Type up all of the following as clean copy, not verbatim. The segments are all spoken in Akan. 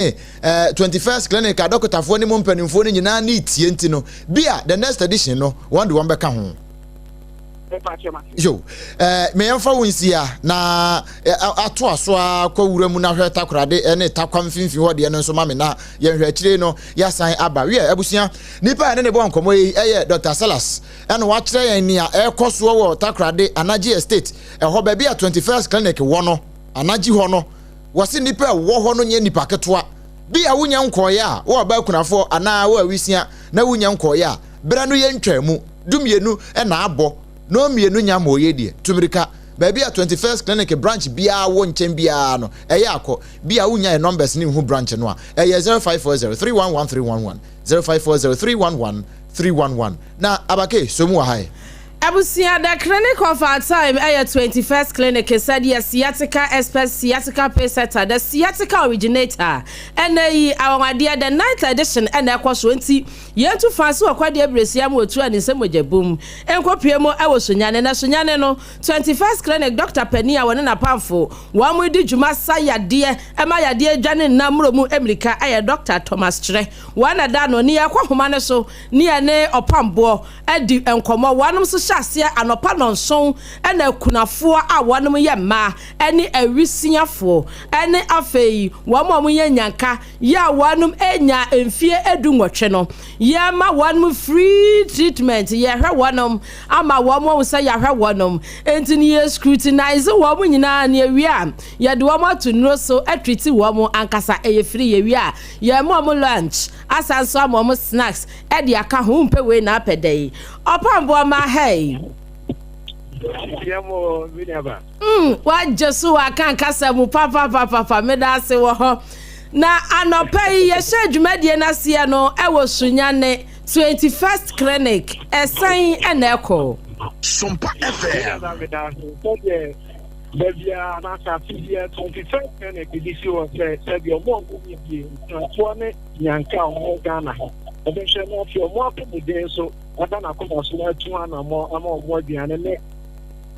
21st Clinic adɔkotafoɔ ne mu mpanimfoɔ no nyinaa ne tie nti no bi a, the next edition no, wɔn de wɔn bɛka ho. Yo, meyɛmfa wo nsia na ato aso a kɔ wura mu na hwɛ Takorade ne Takwa mfimfini hɔ deɛ no nso ma me, na yɛnhwɛ akyire no yɛasan aba. Wiɛ, abusua, nipa a ɛne ne bɔ nkɔmmɔ yi ɛyɛ Dr Salas, ɛna wakyerɛ yɛn nea ɛrekɔ soɔ wɔ Takorade Anagye Estate ɛhɔ, baabi a 21st Clinic wɔ no, Anagye hɔ no. Wɔsi nipa a ɛwɔ hɔ no nyɛ nipa ketewa bi a wonya nkɔɔyɛ a wɔ ɔbaa kunafoɔ anaa wɔ awisia na wonya nkɔɔyɛ a berɛ no yɛ ntwa mu 12 ɛna abɔ na mmienu nya ma ɔyɛ deɛ tumirika baabi a 21st Clinic branch biara wɔ nkyɛn biara no. Ɛyɛ akɔ bi a wonya yɛ numbers ne nhu branch no a, ɛyɛ 0540 311 311, 0540 311 311. Na abake so mu wɔ ha yi. Abusua, the clinic of our time ɛyɛ 21st Clinic, sɛdeɛ sciatica expert, sciatica pain center, the sciatica originator. Ɛna yi awanwadeɛ, the ninth edition ɛna ɛkɔ so, nti yɛntu fa so wɔ kwadeɛ beresia mu otu a ne nsɛm mogya bum nkɔpie mu ɛwɔ Sunyane. Na Sunyane no, 21st Clinic doctor panin a wɔne n'apamfo wɔn mo di dwuma sa yadeɛ ɛma yadeɛ dwa ne nna mmuro mu emirika ɛyɛ Doctor Thomas Kyerɛ. Wɔn na da no ne yɛkɔ homa no so ne yɛ ne ɔpamboɔ ɛdi nkɔmɔ. Wɔn nso hyɛ aseɛ anɔpa 7, ɛna akunafoɔ a wɔnom yɛ mmaa ɛne awisiafoɔ ɛne afei wɔn a wɔyɛ nyanka yɛ a wɔnom anya mfie 18 no, yɛma wɔnom free treatment. Yɛhwɛ wɔnom ama wɔn wɔn sɛ yɛahwɛ wɔnom, nti ne yɛ scrutinize wɔn nyinaa ne ewie a, yɛde wɔn ato nnuro so atreat wɔn ankasa. Ɛyɛ free. Yɛwie a, yɛma wɔn lunch, asan so ama wɔn snacks ɛde aka ho. Mpɛ wei na apɛ dɛ yi ɔpamboɔ ma hɛi. Wagye so waka nkasa mu papapapapa. Meda ase wɔ hɔ. Na anɔpa yi yɛhyɛ dwumadie no aseɛ no ɛwɔ Sunyane 21st Clinic, ɛsɛn ɛna ɛkɔ? Sompa FM. Baabi a n'asase bi 21st Clinic bi si hɔ sɛ sɛbi ɔmo a ɔmo bie nkunafoɔ ne nyanka a ɔmo Ghana ha, ɔbɛhwɛ no afei ɔmo apɔmuden so ɔda n'akoma so na atu anamɔ ama ɔmo aduane ne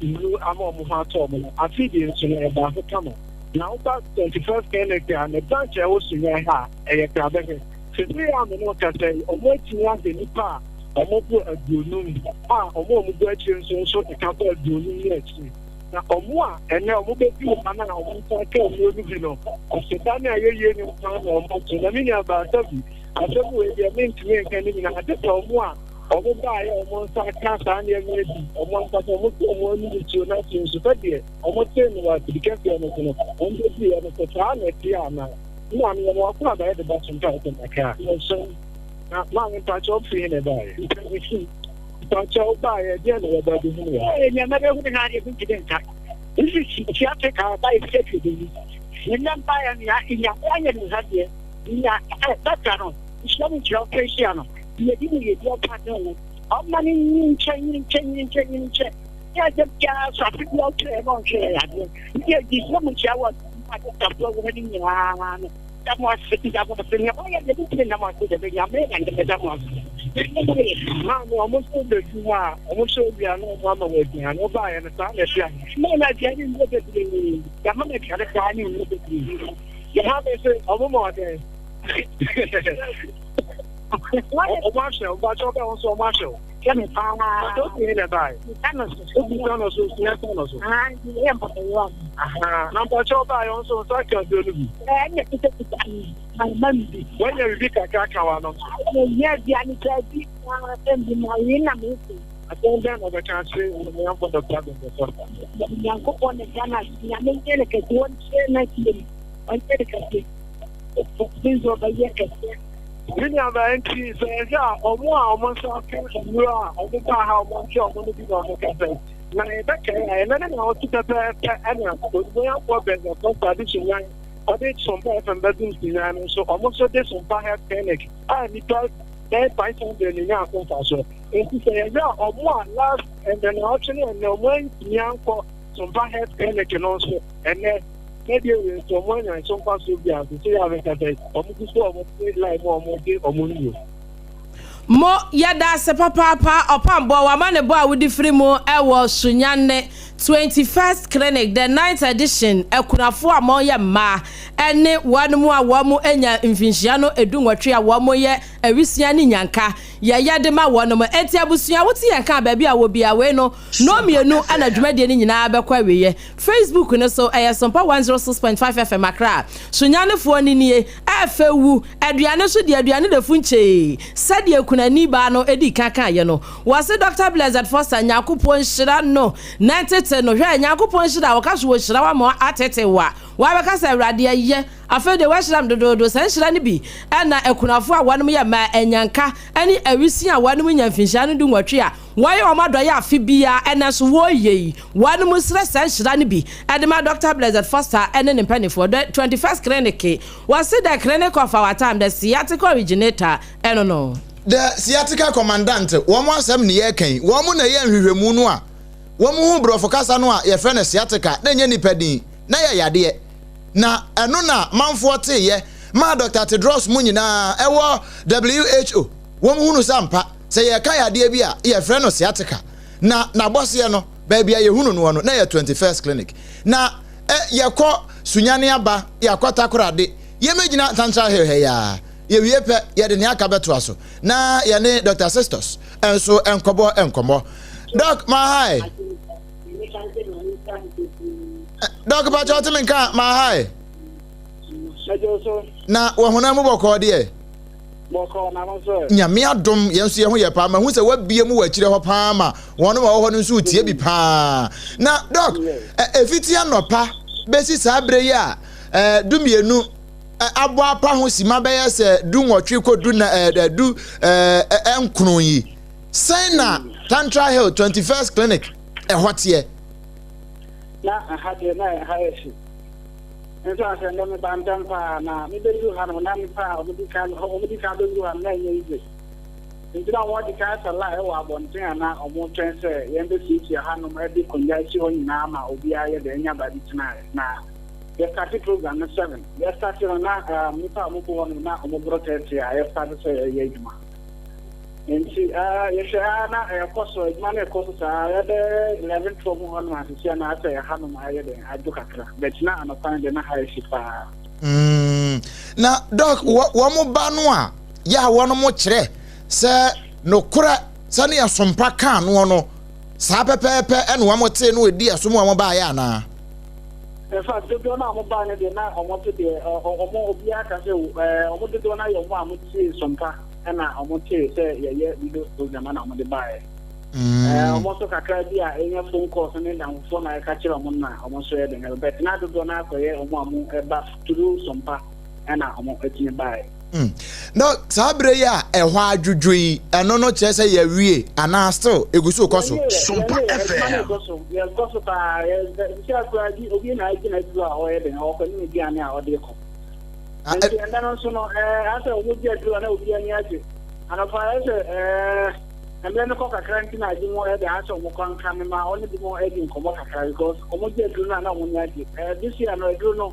nnuro ama ɔmo ho atɔ ɔmo no. Afei deɛ nso no ɛba so kama na woba 21st Clinic a ne branch a ɛwɔ Sunyani ha a, ɛyɛ krabɛhwɛ sese a me no kasa yi, ɔmo atumi ahwɛ nipa a ɔmo bo 50 a ɔmo a ɔmo gu akyire nso keka kɔ 50 ne akyire. Na ɔmo a ɛnɛ ɔmo bɛdi wɔ ha na ɔmo nsa ka nnuro no bi no, ɔseda ne ayɛyie ne nkwa na ɔmo to. Na me nua baasa bi asɛm wei deɛ, mentumi nka ne nyinaa ade sɛ ɔmo a ɔmo baayɛ ɔmo nsa ka saa nneɛma yi bi, ɔmo ankasa ɔmo te ɔmo anim tuo. Na afei nso sɛdeɛ ɔmo tee no wɔ afidi kɛseɛ no so no, ɔmo bɛdi yɛ no sɛ saa na ɛte ana. Maame, yɛn wakɔ abayɛ de ba so mpa ɛsɛ kakra yɛsɛn. Na maame, mpakyɛ, ɔfiri he na ɛbaayɛ? Mpakyɛ, ɔbaayɛ deɛ na wɔba bi hu wɔ ha? Nneɛma bɛhu no adeɛ bi ntumi nka nsi sciatica ɔba yɛ fi atwi bi ne nnam baeɛ no ya nya ayɛ ne nsa deɛ nya dɔkta no nhyia mu nkyerɛ ɔpɛ hyia no yɛdi mu yɛdi ɔpa ne ho ɔma no nyi nkyɛ nyi nkyɛ nyi nkyɛ nyi nkyɛ ne agya biara so afe bi ɔtwerɛ na ɔnhwɛ yɛ adeɛ nti yɛdi hyia mu nkyerɛ wɔ adɔktafoɔ wɔ no nyinaa no da mo ase, da mo ase. Nea ɔyɛ deɛ bitiri nam ase deɛ bɛnya me na ndɛ da mo ase. Maame, ɔmo nso bɛdu hɔ a, ɔmo nso wia na ɔmo ama wɔ aduane. Ɔbaayɛ no saa na ɛte ano? Mma na aduane nnuro bebree, yɛama no aduane paa ne nnuro bebree. Maame sɛ ɔmo ma ɔdɛn? Ɔmo ahwɛ wo mpakyɛ, ɔbɛ wo nso ɔmo ahwɛ wo? Hwɛ me paa. Ɔtɔ ofi ne bae? Nsa no so. Obi nsa no so, sua nsa no so. Ah, yɛ mpɔtɔyɛ a. Na mpakyɛ, ɔbaayɛ nso nsa ka aduro no bi? Ɛnyɛ kitakita ma mi bi. Wanya biribi kakra ka wa no? Ɛnyɛ aduane sɛ bi ɛbi ma yi na mi si. Asɛm bɛn na ɔbɛka akyerɛ onimuonyamfo Dr. Benjamin Foster? Nyankopɔn ne Ghana Nyame nyɛ ne kɛse, wɔnkyerɛ n'akyire mu, ɔnyɛ ne kɛse. Ɔbi nso ɔbɛyɛ kɛse. Me nuabaa, nti sɛ ɛhwɛ a, ɔmo a ɔmo nsa aka nnuro a ɔmo baa ha ɔmo ahwɛ ɔmo no bi na ɔmo kasa yi. Na yɛbɛkae a, ɛnɛ ne na ɔte pɛpɛɛpɛ ɛna onimuonyamfoɔ Benjamin Foster de Sunyan ɔde Sompa FM bɛdum Sunyan no nso, ɔmo nso de Sompa Health Clinic a nnipa bɛyɛ 500 ne nya aso mfa so. Nti sɛ yɛhwɛ a, ɔmo a last ɛnɛ na ɔtwe ne ɛnɛ ɔmo antumi ankɔ Sompa Health Clinic no nso, ɛnɛ sɛdeɛ wei nso ɔmo anya nso mfa so bi a, nso yɛ abɛkasa yi, ɔmo gu so a ɔmo te line mu a ɔmo de ɔmo nnuro. Mo, yɛda ase papaapa, ɔpambɔ, w'amanebɔ a wode firi mu wɔ Sunyani 21st Clinic, the ninth edition, akunafoɔ a wɔyɛ mmaa ne wɔn a wɔanya mfinhyia no dunwɔtwe a wɔyɛ awisia ne nyanka, yɛyɛ de ma wɔn. Enti abusua, wote yɛn nka a, baabi a wɔ biara, wei no, nnɔnmienu na dwumadie no nyinaa bɛkɔ awieɛ. Facebook no so, ɛyɛ Sompa 106.5 FM Accra. Sunyanifoɔ no nie, ɛɛfɛ wu. Aduane nso deɛ aduane da funkyee sɛdeɛ kunani baa no dii kan kaeɛ no. Wɔse Dɔkta Blessed Foster Nyankopɔn nhyira no na ntete no. Hwɛ Nyankopɔn nhyira a wɔka so wɔhyira wo ama atete wo a woabɛka sɛ Awurade ɛyɛ afei deɛ woahyira me dodoodo. Saa nhyira no bi na akunafoɔ a wɔnom yɛ mmaa anyanka ne awisia a wɔnom nya mfinhyia no dunwɔtwe a wɔyɛ wɔn adɔeɛ afe biara ɛnɛ nso wɔreyɛ yi. Wɔnom srɛ saa nhyira no bi de ma Dɔkta Blessed Foster ne ne mpaninfoɔ. The 21st Clinic. Wɔse the clinic of our time, the sciatica originator, ɛno no. The sciatica commandant, wɔn asɛm ne yɛreka yi, wɔn na ɛyɛɛ nhwehwɛmu no a wɔn huu brɔfo kasa no a yɛfrɛ no sciatica na ɛnyɛ nipa din, na ɛyɛ yadeɛ. Na ɛno na manfoɔ teeɛ maa Doctor Tedros mo nyinaa ɛwɔ WHO, wɔn hunu sɛ ampa sɛ yɛreka yadeɛ bi a yɛfrɛ no sciatica. Na n'abɔseɛ no, baabi a yɛhunu noɔ no, na ɛyɛ 21st clinic. Na Ɛ, yɛkɔ Sunyani aba, yɛakɔ Takoradi, yɛmmɛgyina Tantra Hill ha yi ara. Yɛwie pɛ, yɛde nea aka bɛtoa so, na yɛne Dɔkta Sistos nso nkɔbɔ nkɔmmɔ. Dɔk, mahae. Dɔk, pakyɛ ɔte me nka, mahae. Na wɔ honam mu bɔkɔɔ deɛ? Bɔkɔɔ na mo nso ɛ? Nyame adom, yɛn nso yɛn ho yɛ paa. Mahu sɛ wabie mu wɔ akyire hɔ paa ma wɔn a wɔwɔ hɔ no nso retie bi paa. Na dɔk, ɛfiti anɔpa bɛsi saa berɛ yi a dumienu abɔ apa ho sima bɛyɛ sɛ dunwɔtwe kɔ du na du nkron yi, sɛn na Tantra Hill 21st Clinic ɛhɔ teɛ? Na ɛha deɛ na ɛha yɛ hye. Nso asɛ ndɛ meba ntɛm paa na mebɛduru ha no na nipa a wɔdi kan wɔdi kan bɛduru ha no na ɛnyɛ easy. Nti na wɔadi kan asa line wɔ abɔnten a na wɔretwɛn sɛ yɛn bɛsiesie hanom de konwa asi hɔ nyinaa ama obiara yɛ dɛ anya baabi tenaeɛ. Na yɛ starte program no 7. Yɛ starte no na um, nipa a wɔgu hɔ no na wɔboro 30 a yɛ starte sɛ yɛyɛ adwuma. Nti uh, yɛhwɛ a na ɛkɔ so, adwuma no ɛkɔ so saa, yɛbɛ 11 12 mu hɔ nom asisi a na asɛ hanom ayɛ dɛn adwo kakra. But na anɔpa no deɛ na ha yɛ hye paa. Mm, na dɔk, wɔn ba no a yɛ a wɔnom kyerɛ sɛ nokorɛ sɛdeɛ sompa kaa noɔ no, saa pɛpɛɛpɛ ɛna wɔn tee no ɛdi ɛsom a wɔn baeɛ anaa? In fact, dodoɔ no a wɔn baeɛ no deɛ na wɔn te deɛ wɔn obiara ka sɛ wɔn dodoɔ no ayɛ wɔn a wɔn tie sompa ɛna wɔn tee sɛ yɛyɛ video program ɛna wɔn de baeɛ. Wɔn nso kakra bi a ɛnya phone calls ne nnamfofoɔ na ɛka kyerɛ wɔn na wɔn nso yɛ den but na dodoɔ no akɔyɛ wɔn a wɔn ɛba through sompa ɛna wɔn atumi baeɛ. Mm. Na saa berɛ yi a ɛhɔ adwodwo yi, ɛno no kyerɛ sɛ yɛawie anaa still ɛgu so kɔ so? Sompa FM. Yɛkɔ so paa, sisi akora bi obi na agyina aduru a ɔyɛ den, ɔkɔ ne aduane a ɔde kɔ. Nti ɛnɛ no nso no, ɛɛ asɛ wɔn gye aduru a na obi ani agye. Anɔpa ayɛ sɛ ɛɛ mmerɛ no kɔ kakra nti na adi mu ɛde asɛ wɔn kɔ nka me ma ɔne bi mo adi nkɔmɔ kakra because wɔn gye aduru no a na wɔn ani agye. Ɛɛ this year no aduru no.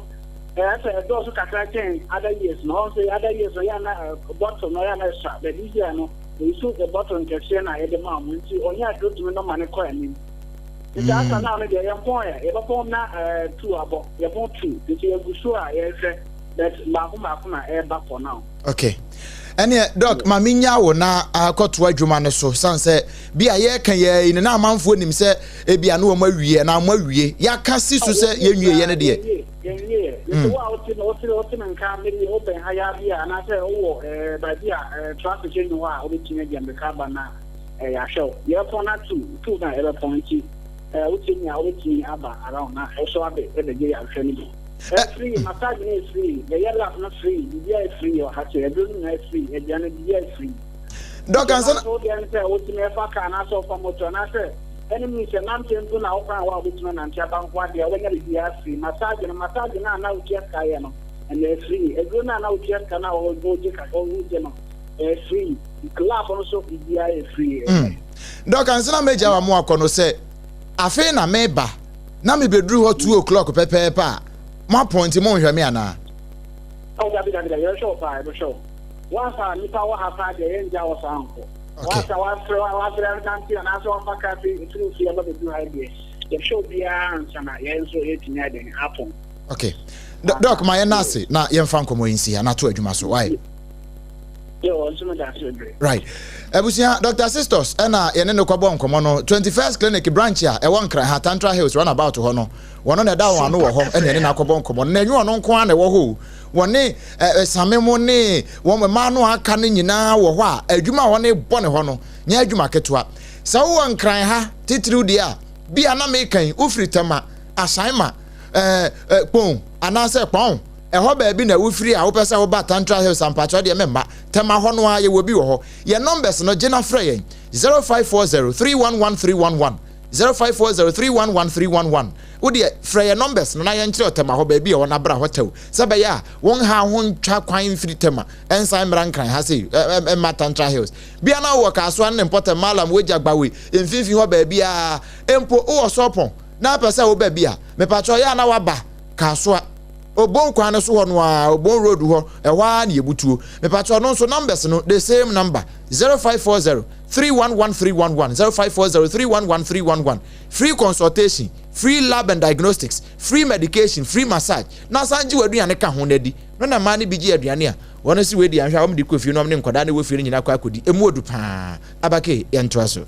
Ɛyɛ sɛ ɛdɔɔso kakra kyɛn other years no. Ɔn sɛ other years no yɛ a na bottle no yɛ a na ɛsua but this year no yɛsu bottle nkɛseɛ na yɛde maa wɔn nti ɔnyɛ aduro tumi no ma no kɔ anim. Nti asa now no deɛ yɛmpɔn ɛ, yɛbɛpɔn na two abɔ, yɛpɔn two nti yɛgu so a yɛhwɛ but mmaako mmaako na ɛreba for now. Okay. Ɛneɛ dɔk ma menya wo na akɔtoa adwuma no so sane sɛ bi a yɛreka yɛ yi no na amanfoɔ nim sɛ ebi a ne wɔn awie anaa wɔn awie yɛaka si so sɛ yɛnwie yɛ no deɛ. Yɛnwie ɛ. Nti wo a wote me wote wote me nka maybe wobɛn ha yaa bi a anaasɛ wowɔ eh, baabi a eh, traffic nni hɔ a wobɛtumi adi mmirika aba na eh, yɛahwɛ wo. Yɛbɛpɔn na two two na yɛbɛpɔn nti eh, wotie me a wobɛtumi aba around na ɛso abɛ ɛbɛgye yɛahwɛ no bi. Eh, free, massage no yɛ free, yɛyɛ lab no free, biribiara yɛ free wɔ ha sɛ aduro no nyinaa yɛ free, aduane biribiara yɛ free. Dɔk ansa na. Wo deɛ ne sɛ wotumi ɛfa car anaasɛ wofa motor anaasɛ ɛne mi sɛ nante mpo na wo kwan wɔ a wobɛtumi anante aba nko adeɛ a wobɛnya biribiara free. Massage no massage no a na wotua sika yɛ no ɛnɛ ɛyɛ free. Aduro no a na wotua sika no a wogye ka wogye no ɛyɛ free. Lab no nso biribiara yɛ free. Mm. Dɔk ansa na mɛgya wa mo akɔ no sɛ afei na meba na mebɛduru hɔ 2 o'clock pɛpɛɛpɛ a moapɔn nti monhwɛ me anaa? Oh, dabi dabi dabi yɛbɛhwɛ wo paa yɛbɛhwɛ wo. Once a nipa wɔ ha paa deɛ yɛngya wɔ saa nkɔ. Once a wafrɛ wafrɛ nante anaasɛ wafa kaa fi firi wo fie aba bɛduru ha deɛ, yɛhwɛ obiara ansa na yɛn nso yɛatumi ayɛ dɛn apɔn. Okay. Doc, ma yɛn ase na yɛmfa nkɔmmɔ yi nsi ha na to adwuma so. Why? Right. Abusua, Dr. Sistos ɛna yɛne no kɔbɔ nkɔmmɔ no 21st Clinic branch a ɛwɔ Nkran ha Tantra Hills runabout hɔ no. Wɔn na ɛda wɔn ano wɔ hɔ ɛna yɛne no akɔbɔ nkɔmmɔ no. Na ɛnyɛ ɔno nko ara na ɛwɔ hɔ o. Wɔne Same mo ne wɔn mmaa no aka no nyinaa wɔ hɔ a adwuma a wɔne bɔ ne hɔ no nyɛ adwuma ketewa. Sɛ wowɔ Nkran ha titiriw deɛ a, bi a na meka yi wofiri Tema, Asaima, ɛɛ Kpong anaasɛ Kpɔn ɛhɔ baabi na wofiri a wopɛ sɛ woba Tantra Hills ampakyɛw deɛ memma Tema hɔ no ara yɛwɔ bi wɔ hɔ. Yɛn numbers no gye na frɛ yɛn 0540 311 311 0540 311 311 Wo deɛ frɛ yɛn numbers no na yɛnkyerɛ wo Tema hɔ baabi a ɛwɔ na bra hɔ tɛw sɛ ɛbɛyɛ a wonha ho ntwa kwan mfiri Tema nsan mmra Nkran ha sei mma Tantra Hills. Bia na wowɔ Kasoa ne ne mpɔtam Mallam Wagya Gbawe mfimfini hɔ baabiara mpo wowɔ Sɔpɔn na apɛ sɛ woba bi a mepakyɛw yɛ a na waba Kasoa Obon kwan no so hɔ no ara Obon road hɔ ɛhɔ ara na yɛbutuo mepakyɛw no nso numbers no the same number 0540 311 311 0540 311 311 free consultation free lab and diagnostics free medication free massage na san gye w'aduane ka ho na di no na mmaa no bi gye aduane a wɔn si wei di anhwɛ a wɔn de kɔ fie na wɔn ne nkwadaa no wɔ fie no nyinaa kɔ akɔdi emu odu paa abake yɛntoa so.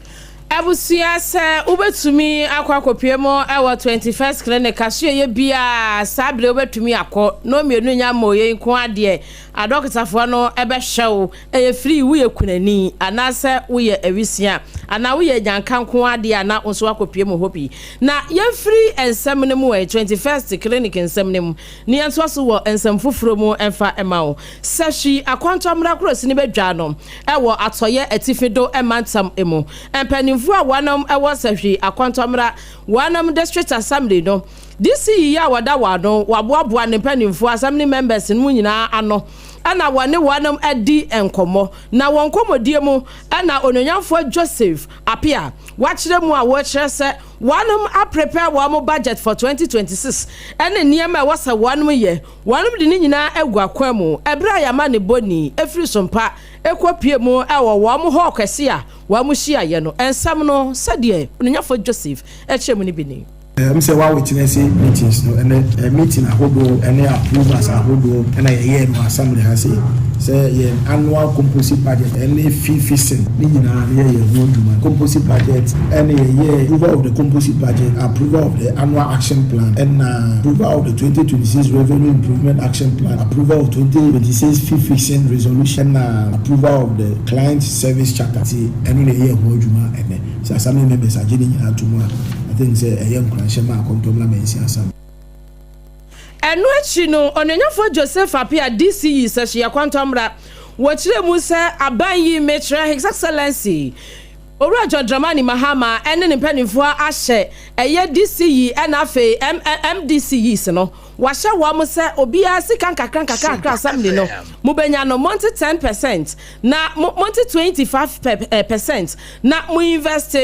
Abusua, sɛ wobɛtumi akɔ akɔpue mu wɔ 21st Clinic asoɛeɛ biara saa berɛ wobɛtumi akɔ na ɔmmienu nya mmɔeɛ nko ara deɛ adɔkotafoɔ no bɛhwɛ wo. Ɛyɛ free, woyɛ kunani anaasɛ woyɛ awisia anaa woyɛ agyanka nko ara deɛ a na wo nso woakɔpue mu hɔ bi. Na yɛmfiri nsɛm no mu ɛ, 21st Clinic nsɛm no mu na yɛntoa so wɔ nsɛm foforɔ mu mfa mma wo. Sahwi Akwantu Amena Kurosini bɛdwa no wɔ Atɔeɛ Atifi do mantam mu. Mpanimfoɔ a wɔnom wɔ Sahwi Akwantu Amena wɔnom District Assembly no, DC yi a wɔda wɔn ano, wɔaboaboa ne mpanimfoɔ, Assembly members, no mu nyinaa ano na wɔne wɔnom adi nkɔmmɔ. Na wɔn nkɔmmɔdie mu na Onuonyamfoɔ Joseph Appiah wakyerɛ mu a wɔkyerɛ sɛ wɔnom aprepare wɔn budget for 2026 ne nneɛma a ɛwɔ sɛ wɔnom yɛ. Wɔnom de ne nyinaa agu akwan mu ɛberɛ a yɛama ne bɔni firi so mpa kɔ pue mu wɔ wɔn hall kɛseɛ a wɔn hyiaeɛ no. Nsɛm no sɛdeɛ Onuonyamfoɔ Joseph kyerɛ mu no bi ni. Ɛwom sɛ wa witness meetings no ɛnɛ meeting ahodoɔ ɛne approvals ahodoɔ ɛna yɛyɛɛ no wɔ assembly ha sei sɛ yɛn annual composite budget ɛne fee fixing ne nyinaa no yɛyɛ ho adwuma composite budget ɛne yɛyɛɛ approval of the composite budget approval of the annual action plan ɛna approval of the 2026 revenue improvement action plan approval of 2026 fee fixing resolution ɛna approval of the client service charter nti ɛno na yɛyɛɛ ho adwuma ɛnɛ. Sɛ assembly members agye ne nyinaa to mu a, I think sɛ ɛyɛ nkuranhyɛ ma Akɔntɔmmla Mansin Assembly. Ɛno akyi no, Onuonyamfoɔ Joseph Appiah, DC yii sɛhyeɛ kɔntɔmmra. Wɔkyerɛɛ mu sɛ aban yi, mekyerɛ His Excellency Owura John Dramani Mahama ne ne mpanimfoɔ ahyɛ ɛyɛ DC yi ɛna afei MDC yis no, wɔahyɛ wɔn sɛ obiara sika nkakra nkakra nkakra assembly no mobɛnya no monte 10 percent na mo monte 25 percent na mo invest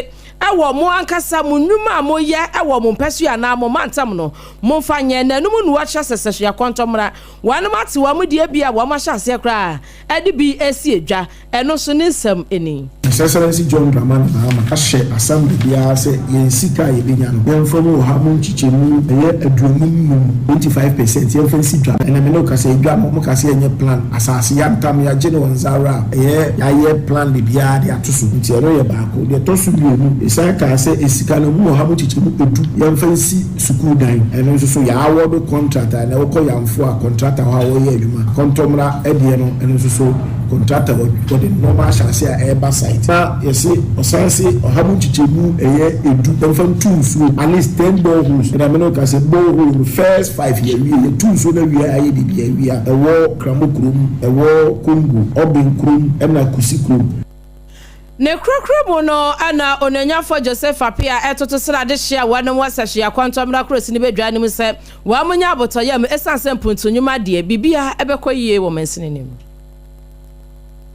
wɔ mo ankasa mo nnwuma a moyɛ wɔ mo mpɛsoa anaa mo mantam no momfa nyɛ na ɛno mu na wɔkyerɛ sɛ sɛhwɛ akɔntɔmmra wɔnom ate wɔn deɛ bi a wɔn ahyɛ aseɛ koraa de bi resi adwa ɛno nso ne nsɛm ni. His Excellency John Dramani Mahama ahyɛ Assembly biara sɛ yɛn sika a yɛbɛnya no yɛmfa mu ɔha mu nkyekyɛmu ɛyɛ 55, 25%, yɛmfa nsi dwa. Ɛnɛ me ne wo kasa yi dwa no wɔka sɛ yɛnyɛ plan, asase yɛantam yɛagye no wɔ Nzawora a ɛyɛ yɛayɛ plan biribiara de ato so nti ɛno yɛ baako. Deɛ ɛtɔ so mmienu yɛsan kaa sɛ sika no mu ɔha mu nkyekyɛmu du yɛmfa nsi sukuu dan, ɛno nso so yɛawɔdo contract a ɛnɛ wokɔ Yamfo a contractor hɔ a wɔyɛ adwuma, Kɔntɔmmra deɛ no ɛno nso so Contractor wɔde nnoɔma ahyɛ ase a ɛreba site na yɛse ɔsan se ɔha mu nkyekyɛmu ɛyɛ edu yɛmfa ntu nsuo at least ten boreholes ɛna me ne wo ka sɛ borehole no first five yɛawie yɛtu nsuo no awie a ayɛ biribi awie a ɛwɔ Kramo kurom ɛwɔ Congo Ɔben kurom ɛna Kusi kurom. Ne korokoro mu no, na Onuonyamfoɔ Joseph Appiah retoto srɛ adehyeɛ a wɔnom wɔ Sɛhwea Kɔntɔmmra Kurosini no badwa no mu sɛ wɔanya abotɔyam ɛsiane sɛ mpuntu nnwuma deɛ biribiara bɛkɔ yie wɔ mansini no mu.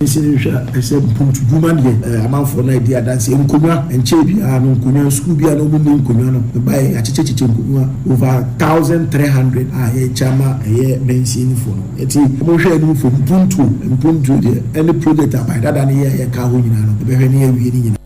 Nsi no nhwɛ a ɛsɛ mpontudwuma deɛ amanfoɔ no adi adanseɛ. Nkonnwa, ɛnkyɛɛ biara no nkonnwa, sukuu bi a na wɔnni nkonnwa no, mebaeɛ yɛakyekyɛkyekyɛ nkonnwa over 1300 a yɛrekyɛ ama ɛyɛ mansinifoɔ no. Nti wɔnhwɛ anim fo mpuntuo, mpuntuo deɛ ɛne project aban dada no yɛɛ yɛkaa hɔ nyinaa no yɛbɛhwɛ na yɛawie ne nyinaa.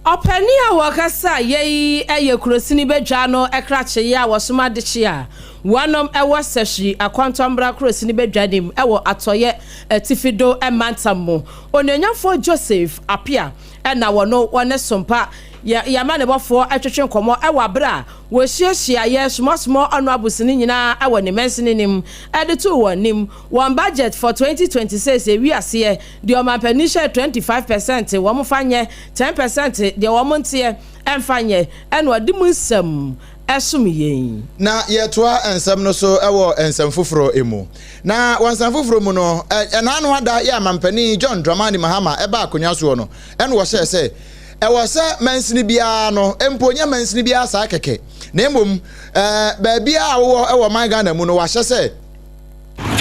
Ɔpanin a wɔkasa yei yɛ kurosini badwa no krakyee a wɔsoma adehye a wɔnom wɔ Sɛhwi Akɔntɔmmra kurosini badwa nim wɔ Atɔeɛ Atifido mantam mu. Onuonyamfoɔ Joseph Appiah na wɔno wɔne Sompa yɛ amanebɔfoɔ twetwe nkɔmmɔ wɔ aberɛ a wɔhyiahyiaeɛ somasomɔ ɔnoabosini nyinaa wɔ ne mansini nim de too wɔn nim wɔn budget for 2026 ɛwi aseɛ Deɛ ɔmanpanin hyɛɛ 25 percent wɔn fa nyɛ, 10 percent deɛ wɔn nteɛ mfa nyɛ, ɛna ɔde mu nsɛm som yɛn. Na yɛtoa nsɛm no so wɔ nsɛm foforɔ mu. Na wɔ nsɛm foforɔ mu no, ɛnaano ada yɛ a Mampanin John Dramani Mahama baa akonnwa soɔ no, ɛna ɔhyɛɛ sɛ ɛwɔ sɛ mansini biara no, mpo nyɛ mansini biara saa kɛkɛ, na mmom baabiara a wowɔ wɔ ɔman Ghana mu no, wahyɛ sɛ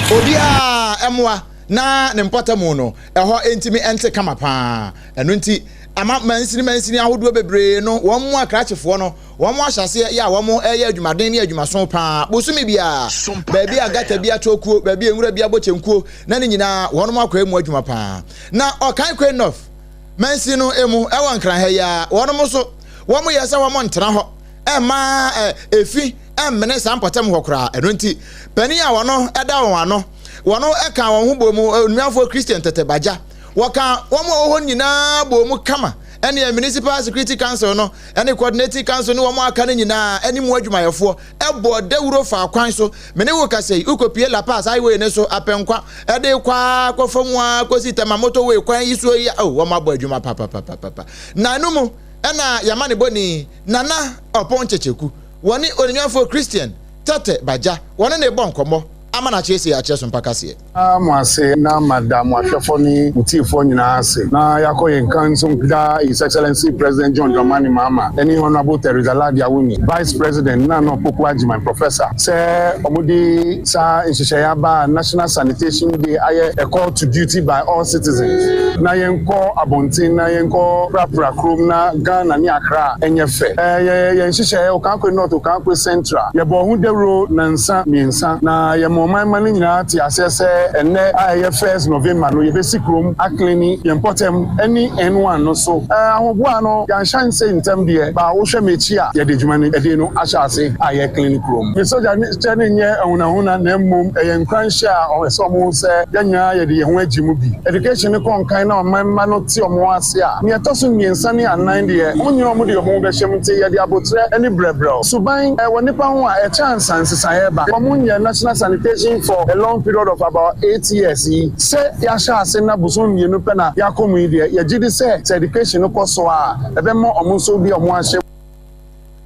Obiara mmoa na ne mpɔtamu no, ɛhɔ ntumi nte kama paa. Ɛno nti, ama mansini mansini ahodoɔ bebree no, wɔn mu akrakyefoɔ no, wɔn ahyɛaseɛ yɛ a wɔreyɛ adwumaden ne adwumaso paa. Bosome biara, baabi a gata bi atɔ kuo, baabi a nwura bi abɔ kyɛnkuo, na ne nyinaa wɔn akɔyɛ mu adwuma paa. Na Ɔkankwe North mansini no mu, ɛwɔ Nkran ha yi ara, wɔn nso, wɔyɛ sɛ wɔn ntena hɔ mma efi mmene saa mpɔtam hɔ koraa. Ɛno nti, panin a wɔn da wɔn ano, wɔn ka wɔn ho bɔ mu, onuafoɔ Christian Tete Bagya, wɔka wɔn a wɔwɔ hɔ nyinaa bɔ mu kama, ɛne Municipal Security Council no, ɛne Coordinating Council ne wɔn aka no nyinaa, ɛne mu adwumayɛfoɔ, ɛbɔ dawuro fa kwan so. Mene wo kasa yi, wokɔpie La Paz highway no so, Apɛnkwa, ɛde kɔ ara kɔfa mu ara kɔsi Tema motorway kwan yi soɔ yi, oh, wɔn abɔ adwuma papapapapa. Na ɛno mu, ɛna yɛama ne bɔni Nana Ɔpɔn Kyekyeku, wɔne Onuafoɔ Christian Tete Bagya, wɔne no rebɔ nkɔmmɔ ama no akyerɛ sei akyerɛ so mpakaseɛ. Meda mo ase na mada mo ahwɛfoɔ ne mo tiefoɔ nyinaa ase na yɛakɔ yɛn kan nso da His Excellency President John Dramani Mahama ne Honourable Theresa Laadi Awuni, Vice President Nana Opoku Agyemang Professor sɛ wɔde saa nhyehyɛeɛ aba a National Sanitation Day ayɛ a call to duty by all citizens na yɛnkɔ abɔnten na yɛnkɔ prapra kurom na Ghana ne Accra nyɛ fɛ. Yɛ yɛn nhyehyɛeɛ Okankwe North, Okankwe Central. Yɛbɔɔ ho dawuro nnansa mmiɛnsa na yɛma ɔman mma no nyinaa te aseɛ sɛ ɛnnɛ a ɛyɛ first November no yɛbɛsi kurom aklini yɛn mpɔtam ne N1 no so. Ahoboa no yɛanhyɛ nse ntɛm deɛ but wohwɛ m'akyi a yɛde adwuma no ɛde no ahyɛ ase a yɛreklini kurom. Me sogya kyɛ no nyɛ ahunahuna na mmom ɛyɛ nkuranhyɛ a ɛsɛ sɛ wɔhu sɛ yɛn nyinaa yɛde yɛn ho agye mu bi. Education no kɔ nkan na ɔman mma no te wɔn ho ase a, nea ɛtɔ so mmiɛnsa ne anan deɛ, wɔn nyinaa wɔde wɔn ho bɛhyɛ mu nti yɛde aboterɛ ne brɛbrɛw suban wɔ nnipa ho a ɛkyɛ ansa nsesaeɛ ba. Wɔnyɛ National Sanitation for a long period of about 8 years yi. Sɛ yɛahyɛ ase na bosome 2 pɛ na yɛakɔ mu yi deɛ, yɛgye di sɛ sɛ education no kɔ so a, ɛbɛma wɔn nso de wɔn ho ahyɛ.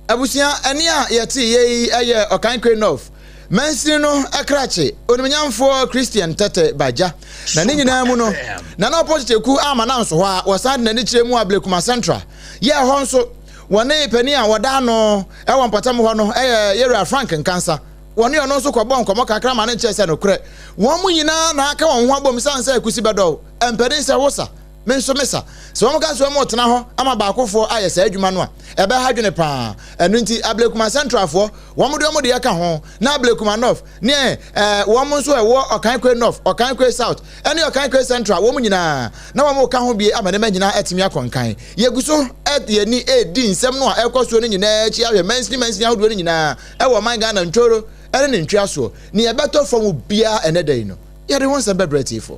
Abusua, ɛnne a yɛtee yɛ yi yɛ Ɔkankre North mansini no krakye, Onimnyamfoɔ Christian Tete Bagya. Na ne nyinaa mu no, Nana Ɔpɔn Kyekyeku amma no anso hɔ a, wɔsan de n'ani kyerɛ mu Ablekuma Central. Yɛɛ hɔ nso, wɔne panin a wɔda ano wɔ mpɔtam hɔ no yɛ Yɛwura Frank Nkansa. Wɔne ɔno nso kɔbɔɔ nkɔmmɔ kakra ma no nkyerɛ sɛ nokorɛ, wɔn nyinaa na aka wɔn ho abom sane sɛ Kusi bɛdɔw, mpanin sɛ wosa. Me nso mesa. Sɛ wɔka sɛ wɔretena hɔ ama baakofoɔ ayɛ saa adwuma no a, ɛbɛha adwene pa ara. Ɛno nti, Ablekuma Centralfoɔ, wɔn de wɔn deɛ ka ho, na Ablekuma North ne eh, wɔn nso a ɛwɔ Ɔkankwe North, Ɔkankwe South, ne Ɔkankwe Central, wɔn nyinaa, na wɔreka ho bie ama nneɛma nyinaa atumi akɔ nkan. Yɛgu so de yɛn ani redi nsɛm no a ɛrekɔ soɔ no nyinaa akyi ahwɛ mansini mansini ahodoɔ no nyinaa wɔ ɔman Ghana ntworo ne ne ntweasoɔ. Nea ɛbɛtɔ fam biara ɛnnɛ da yi no, yɛde ho nsɛm bɛbrɛ atiefoɔ.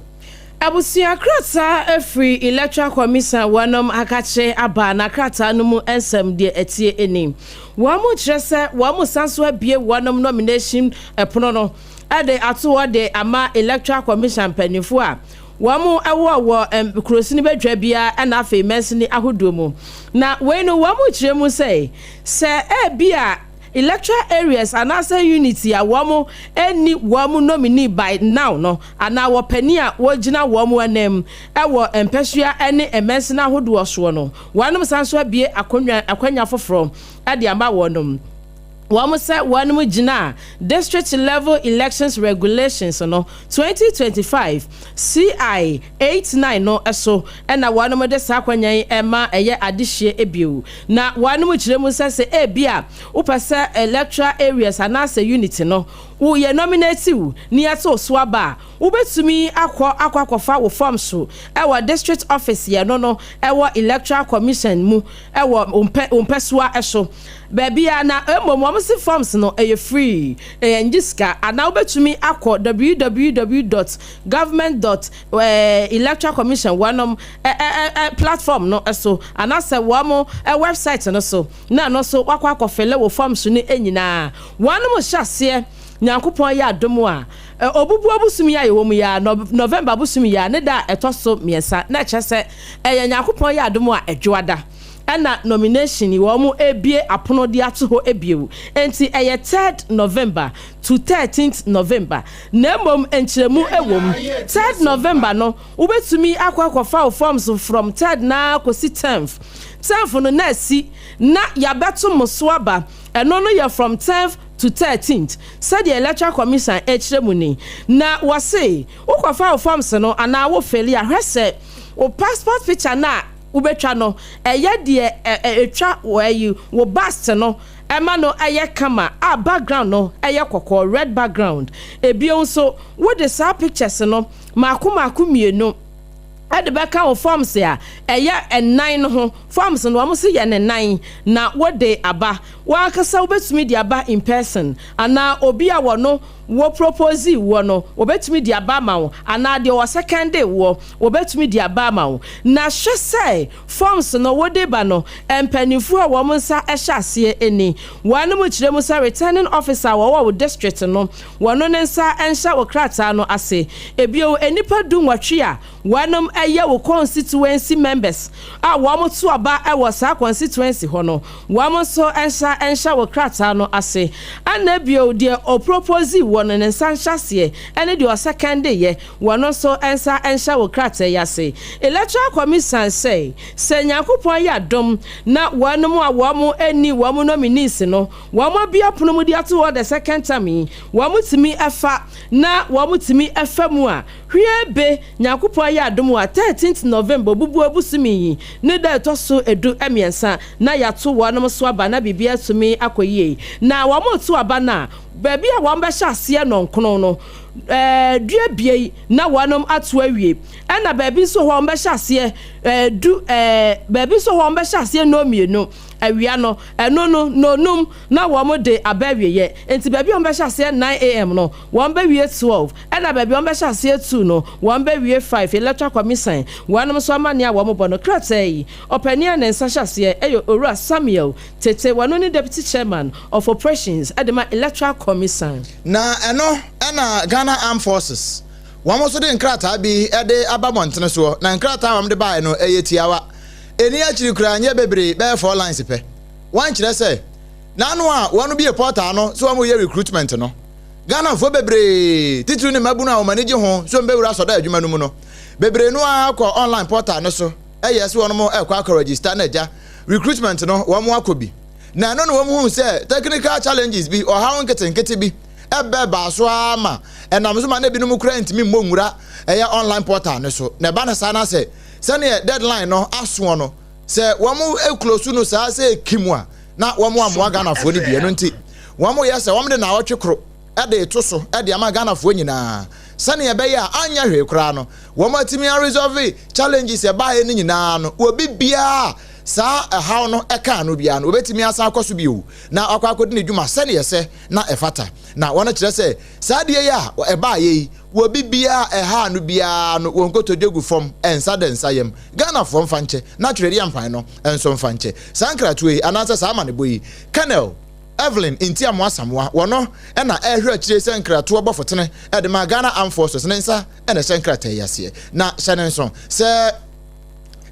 Abusua krataa firi Electoral Commission wɔnom akakye aba na krataa no mu nsɛm deɛ ɛteɛ ni. Wɔn kyerɛ sɛ wɔn san so abue wɔnom nomination pono no de ato hɔ de ama Electoral Commission mpaninfoɔ a wɔn wɔ wɔ kurosini badwa biara ɛna afei mansini ahodoɔ mu. Na wei no wɔn kyerɛ mu sɛ sɛ ebia Electoral areas anaasɛ unit a wɔn nni wɔn nominee by now no anaa wɔ panin a wɔgyina wɔn anam wɔ mpɛsoa ne mmansini ahodoɔ soɔ no, wɔnom san nso abue akonnwa akwanya foforɔ de ama wɔnom. Wɔn sɛ wɔnom gyinaa District Level Elections Regulations no, 2025, CI 89 no so na wɔnom de saa akwanya yi ma ɛyɛ adehyeɛ bio. Na wɔnom kyerɛ mu sɛ sɛ ebia wopɛ sɛ electoral areas anaasɛ unit no wo yɛ nominate wo na yɛto wo so aba a, wobɛtumi akɔ akɔ akɔfa wo forms wɔ district office yɛ no no wɔ Electoral Commission mu wɔ wo mpɛsoa so baabiara na mmom wɔn se forms no ɛyɛ free, ɛyɛ ngye sika, anaa wobɛtumi akɔ www dot government dot electoral commission wɔnom platform no so anaasɛ wɔn website no so na ɛno nso wakɔ akɔ fele wo forms no nyinaa. Wɔnom hyɛ aseɛ Nyankopɔn yɛ adom a Obubuo bosome yi a yɛwɔ mu yi ara, November bosome yi ara ne da a ɛtɔ so mmiɛnsa, na ɛkyerɛ sɛ ɛyɛ Nyankopɔn yɛ adom a Ɛdwoada ɛna nomination yi wɔn rebue apono de ato hɔ bio. Enti ɛyɛ third November to thirteenth November. Na mmom nkyerɛmu wɔ mu. Third November no wobɛtumi akɔ akɔfa wo forms from third no ara kɔsi tenth. Tenth no na asi na yɛabɛto mo so aba. Ɛno no yɛ from tenth to thirteenth sɛdeɛ Electoral Commission kyerɛ mu ni. Na wɔse wokɔfa wo forms no anaa wo fele a, hwɛ sɛ wo passport picture no a wobɛtwa no ɛyɛ deɛ ɛtwa wo ayi wo bust no ɛma no yɛ kama a background no yɛ kɔkɔɔ, red background. Ebio nso wode saa pictures no maako maako mmienu de bɛka wo forms a ɛyɛ nnan no ho. Forms no wɔn se yɛ no nnan na wode aba. W'ankasa wobɛtumi de aba in person anaa obi a wɔno wɔ proposee woɔ no wɔbɛtumi de aba ama wo anaa deɛ ɔ secondee woɔ wɔbɛtumi de aba ama wo. Na hwɛ sɛ forms no wode ba no mpaninfoɔ a wɔn nsa hyɛ aseɛ ni. Wɔnom kyerɛ mu sɛ returning officer a wɔwɔ wo district no wɔno ne nsa nhyɛ wo krataa no ase. Ebio nnipa du nwɔtwe a Wɔnom yɛ wo constituency members a wɔn to aba wɔ saa constituency hɔ no, wɔn nso nsa nhyɛ wo krataa no ase. Ɛna bio deɛ ɔproposee woɔ no ne nsa nhyɛ aseɛ ɛne deɛ ɔsɛkɛndeeɛ wɔn nso nsa nhyɛ wo krataa yi ase. Electoral Commissan sɛ, sɛ Nyankopɔn yɛ adom na wɔnom a wɔn nni wɔn nominees no wɔn abue apono mu de ato hɔ the second term yi, wɔn tumi fa na wɔn tumi fa mu a, Hwie be Nyankopɔn ayɛ adom a 13th November Obubuo bosome yi ne da ɛtɔ so du miɛnsa na yato wɔnom so aba na biribiara atumi akɔ yie. Na wɔn reto aba no a, baabi a wɔn bɛhyɛ aseɛ nɔnkono no, du abiei na wɔnom ato awie. Ɛna baabi nso wɔ hɔ a wɔn bɛhyɛ aseɛ du, baabi nso wɔ hɔ a wɔn bɛhyɛ aseɛ nnɔnmienu awia no, ɛno no nnɔnum na wɔn de aba awieɛ. Nti baabi a wɔn bɛhyɛ aseɛ 9am no, wɔn bɛwie 12. Ɛna baabi a wɔbɛhyɛ aseɛ tuu no, wɔbɛwie 5 Electoral Commissan wɔnom nso amaneɛ a wɔbɔ no. Krataa yi, ɔpanin a ne nsa hyɛ aseɛ yɛ Owura Samuel Tete, wɔno ne Deputy Chairman of Operations de ma Electoral Commissan. Na ɛno na Ghana Armed Forces wɔn nso de nkrataa bi de aba mmɔntene soɔ, na nkrataa a wɔde baeɛ no ɛyɛ tiawa, ɛnni akyiri koraa, ɛnyɛ bebree, bɛyɛ four lines pɛ. Wɔnkyerɛ sɛ, n'ano a wɔn bue portal no sɛ wɔreyɛ recruitment no, Ghanafoɔ bebree, titiriw ne mmabunu a wɔn ani gye ho sɛ wɔbɛwura sɔdaa adwuma no mu no, bebree no ara kɔ online portal no so yɛ sɛ wɔn rekɔ akɔ register na agya recruitment no wɔn akɔ bi. Na ɛno na wɔn huu sɛ technical challenges bi, ɔhaw nketenkete bi ɛbɛbaa so ara ma ɛnam so ma na ebinom koraa ntumi mmɔ nwura ɛyɛ online portal no so. Na ɛba no saa na sɛ sɛdeɛ deadline no asoɔ no, sɛ wɔn close no saa sɛ ekim a, na wɔn ammoa Ghanafoɔ no bi. Ɛno nti, wɔyɛ sɛ wɔde naawɔtwe koro de reto so de ama Ghanafoɔ nyinaa sɛnea ɛbɛyɛ a anyɛ hwee koraa no, wɔatumi aresɔve challenges ɛbaeɛ no nyinaa no. Obi biara a saa ɛhaw no ɛkaa no biara no, wɔbɛtumi asan akɔ so bio na wakɔ akɔdi ne dwuma sɛnea ɛsɛ na ɛfata. Na wɔn kyerɛ sɛ saa adeɛ yi a ɛbaeɛ yi, obi biara a ɛhaa no biara no, wɔn nkotodwe gu fam, nsa da nsa yam. Ghanafoɔ mfa nkyɛ na Tweredeɛ Mpan no nso mfa nkyɛ. Saa nkratoɔ yi anaasɛ saa amanebɔ yi, Colonel Evelyn Ntiamoa Asamoah, wɔno na ɛrehwɛ akyire sɛ nkratoɔ bɔfotene de ma Ghana Armed Forces ne nsa na ɛhyɛ nkrataa yi aseɛ. Na hyɛ no nso sɛ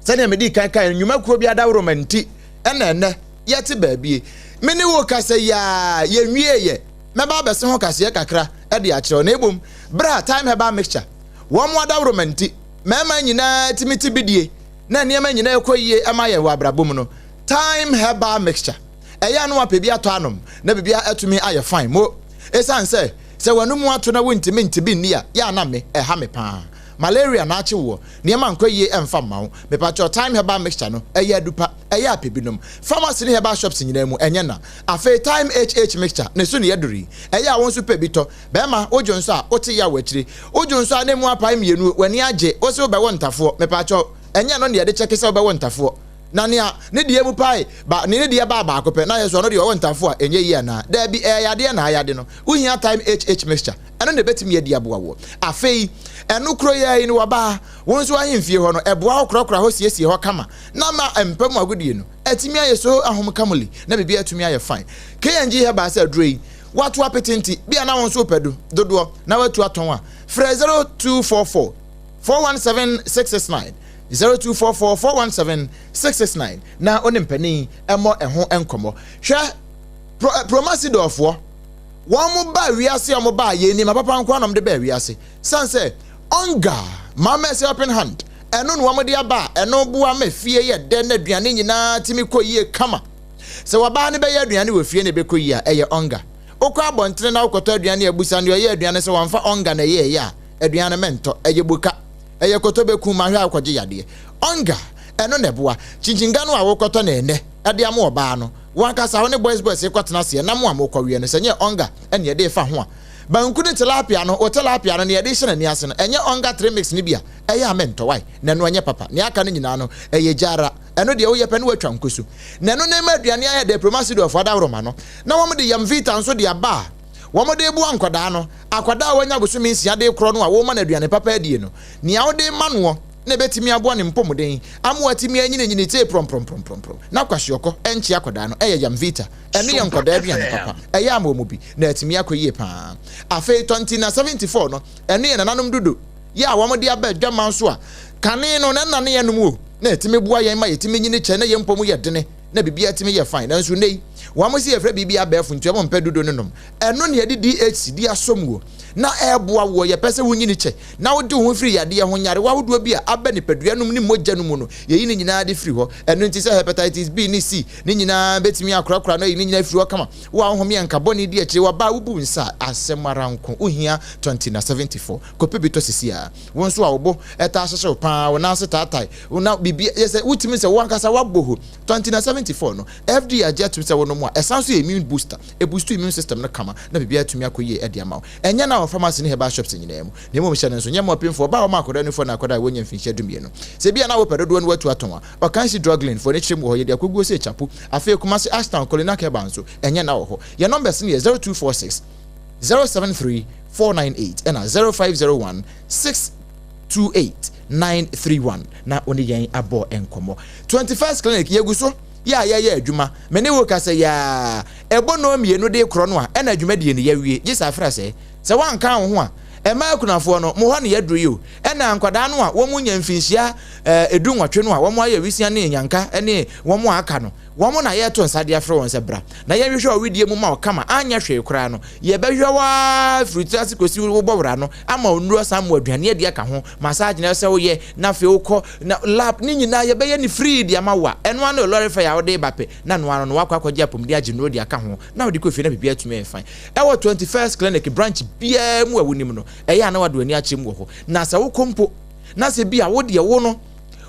sɛdeɛ medii kan kaeɛ no, nnwumakuo bi adaworoma nti na ɛnnɛ yɛte baabie. Me ne wo kasa yi ara, yɛnwieeɛ. Mɛba abɛse ho kaseɛ kakra de akyerɛ wo. Na mmom, berɛ a Thyme Herbal Mixture, wɔn adaworoma nti, mmarima nyinaa tumi te bidie na nneɛma nyinaa kɔ yie ma yɛn wɔ abrabɔ mu no, Thyme Herbal Mixture. Ɛyɛ a na wapɛ bi atɔ anom na biribiara atumi ayɛ fine. Mo, esiane sɛ sɛ w'anomu ato na wuntumi nte bi nni a, yɛ a na me, ɛha me paa. Malaria na akye woɔ, nneɛma nkɔ yie ɛmfa mma wo. Mepakyɛw Thyme Herbal Mixture no, ɛyɛ adu pa, ɛyɛ a pɛ bi nom. Pharmacy ne herbal shops nyinaa mu, ɛnyɛ na. Afei Thyme HH Mixture, ne so ne aduru yi, ɛyɛ a wo nso pɛ bi tɔ. Bɛrima, wodwo nso a, wote yaw wɔ akyire. Wodwo nso a na emu apae mmienu, w'ani agye, wose wobɛwo ntafoɔ. Mepakyɛw, ɛnyɛ ɛno na yɛde kyɛke sɛ wobɛwo ntafoɔ. Na nea ne deɛ mu pae ba, ne ne deɛ baa baako pɛ, na ayɛ sɛ ɔno deɛ ɔwɔ ntafo a, ɛnyɛ yie anaa? Daabi, ɛyɛ yadeɛ na ayade no. Wohia Thyme HH mixture. Ɛno na ɛbɛtumi adi aboa woɔ. Afei, ɛno koro yi ara yi no, wɔbaa wo nso ahemfie hɔ no, ɛboa wo korakora hɔ siesie hɔ kama, na ama mpa mu agodie no atumi ayɛ so ahomkamuli, na biribiara atumi ayɛ fine. KNG Herbal sɛ aduro yi, woato apete nti, bia na wo nso wopɛ do, dodoɔ na woatu atɔn a, frɛ 0244 417 669. 0244 417 669 na wo ne mpanin mmɔ ɛho nkɔmmɔ. Hwɛ, Pro, eh, Promasidorfoɔ, wɔn mo baa wiase a wɔn baa yɛn nneɛma papa nko ara na wɔn de baa wiase. San sɛ, Onga, Mama ɛsɛ open hand, ɛno na wɔn de aba a ɛno boa ma fie yɛ dɛ na aduane nyinaa tumi kɔ yie kama. Sɛ wɔbaa no bɛyɛ aduane wɔ fie na ɛbɛkɔ yie a, ɛyɛ Onga. Wokɔ abɔntene na wokɔtɔ aduane a abusa nea ɔyɛ aduane sɛ wɔmfa Onga na ɛyɛɛyɛ a, aduane no mɛntɔ, ɛyɛ boka. Ɛyɛ kɔtɔ bɛku ma hwɛ a wokɔgye yadeɛ. Ɔnga, ɛno na ɛboa. Kyinkyinnga no a wokɔtɔ no ɛnnɛ de ama ɔbaa no, wo ankasa wo ne boys boys rekɔtena aseɛ na mo a mokɔweɛ no, sɛ ɛnyɛ ɔnga na yɛde refa ho a. Banku ne tilapia no, wo tilapia no, nea yɛde rehyɛ n'ani ase no, ɛnyɛ ɔnga trimix no bi a, ɛyɛ a mentɔ, wai? Na ɛno ɛnyɛ papa. Nea aka no nyinaa no, ɛyɛ gya ara. Ɛno deɛ woyɛ pɛ na woatwa nkosu. Na ɛno na ɛma aduane ayɛ dɛ, Promasidorfoɔ adaworoma no. Na wɔde Yamvita nso de aba a, Wɔde reboa nkwadaa no, akwadaa a wanya bosome nsia de rekorɔ no a worema no aduane papa adie no, nea wode rema noɔ na ɛbɛtumi aboa ne mpɔmuden ama watumi anyininyini tee prɔmprɔmprɔmprɔm na kwashiorkɔ ɛnkye akwadaa no, ɛyɛ Yamvita. Ɛno yɛ nkwadaa aduane papa. Ɛyɛ ama wɔn bi na atumi akɔ yie pa ara. Afei Tɔntina 74 no, ɛno yɛ nananom dodo yɛ a wɔde aba adwaman so a kane no na nna ne yɛnom o, na ɛtumi boa yɛn ma yɛtumi nyini kyɛ na yɛn mpɔ mu yɛ dene. na biribiara tumi yɛ fine nanso nnɛ yi wɔn se yɛfrɛ biribi abɛɛfo nti wɔn mpɛ dodo no nom ɛno na yɛde DHC de asɔ mu o na ɛreboa woɔ yɛpɛ sɛ wonyini kyɛ na wode wo ho firi yadeɛ ho nyarewa ahodoɔ bi a aba nipadua nom ne mogya no mu no yɛyi ne nyinaa de firi hɔ ɛno nti sɛ hepatitis B ne C ne nyinaa bɛtumi akorakora no ayi ne nyinaa firi hɔ kama wo a wohome yɛ nka bɔne di akyire waba a wobu nsa a asɛm ara nko wohia 20 na 74 kɔpɛ bi tɔ sisi a wo nso a wo bo ɛtaa hyehye wo paa wo nan ase taatae Na biribi yɛ sɛ wotumi sɛ wo ankasa woabɔ hu. 2074 no, FDA agye atum sɛ wonom a, ɛsan nso yɛ immune booster. Ɛbustu immune system no kama na biribiara atumi akɔ yie de ama wo. Ɛnyɛ na wɔ pharmacy ne herbal shops nyinaa mu. Na mmom hyɛ no nso, nyɛ ma ɔpemfoɔ, ɔbaa a ɔma akwadaa nufoɔ anaa akwadaa a wanya mfinhyia dumienu. Sɛ ebia na wopɛ dodoɔ no woatu atɔn a, Ɔkansi Drug Lane foɔ no kyerɛ mu wɔ hɔ, yɛde akɔguo sɛ kyapo. Afei Kumasi Ashtown Kolinak Herbal nso, ɛnyɛ na wɔ hɔ. Yɛn numbers no yɛ 0246 073 498 ɛna 0501 6 28931 na wo ne yɛn abɔ nkɔmmɔ. 21st Clinic, yɛgu so yɛ a yɛyɛ adwuma. Me ne wo kasa yi ara, ɛbɔ nnɔn mmienu de rekorɔ no a, ɛna dwumadie no yɛawie. Gye sɛ afra sɛ, sɛ woanka wo ho a, mmaa akunafoɔ no, mo hɔ na yɛaduru yi o. Ɛna nkwadaa no a wɔn nya mfinhyia eh, du nwɔtwe no a wɔn ayɛ wisia ne nyanka ne wɔn a aka no, Wɔn na yɛreto nsa de afrɛ wɔn sɛ, Bra, na yɛnhwehwɛ wo wedeɛ mu ma wo kama, anyɛ hwee koraa no, yɛbɛhwehwɛ wo ara firi wo tiri ase kɔsi wo bɔwera ano, ama wo nnuro asan ma wo aduane adi aka ho, massage na ɛsɛ sɛ woyɛ, na afei wokɔ, na lab, ne nyinaa yɛbɛyɛ no free de ama wo a, ɛno ara ne lɔre fare a wode reba pɛ, na ɛno ara no woakɔ akɔgye apɔmuden agye nnuro de aka ho, na wode kɔ fie na biribiara atumi ayɛ fine. Ɛwɔ 21st Clinic branch biara mu a wonim no, ɛyɛ a na wɔde w'ani akyerɛ mu wɔ hɔ, na sɛ wokɔ mpo, na sɛ bi a wo deɛ wo no,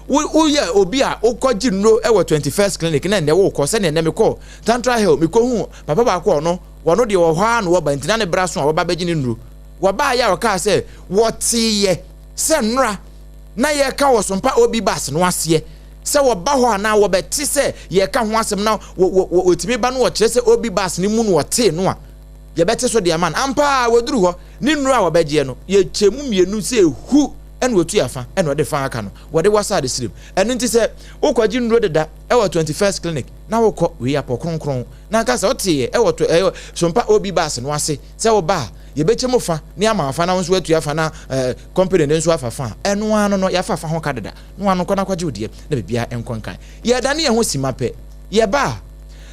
Wo woyɛ obi a wokɔgye nnuro wɔ 21st clinic na nnɛ wokɔ sɛdeɛ nnɛ mekɔɔ Tantra Hill mekɔhuu papa baako a ɔno wɔno deɛ wɔ hɔ ara na wɔba nti na ne bra so a wɔba bɛgye ne nnuro. Wɔbaeɛ a wɔkaa sɛ wɔteeɛ sɛ nnora na yɛreka wɔ Sompa OB bus no aseɛ sɛ wɔba hɔ anaa wɔbɛte sɛ yɛreka ho asɛm na wɔtumi ba no wɔkyerɛ sɛ OB bus no mu na wɔtee no a yɛbɛte so de ama no. Ampa ara wɔduru hɔ ne nnuro a wɔbɛgyeɛ no yɛkyɛ mu mmienu sɛ hu ɛna otua fa ɛna ɔde fa aka no wɔde wasa ade srem ɛno nti sɛ wokɔgye nnuro deda ɛwɔ 21st clinic na wokɔ wei apɔ kronkron na nka sɛ woteeɛ ɛwɔ to ɛwɔ sompa obi bus no ase sɛ woba a yɛbɛkyɛ mu fa ne ama fa na wo nso atua fa na ɛɛ company no nso afa fa a ɛno ano no yɛafa fa ho ka deda na wano kɔ na kɔgye wo deɛ na biribiara nkɔ nkan yɛdane yɛn ho sima pɛ yɛba a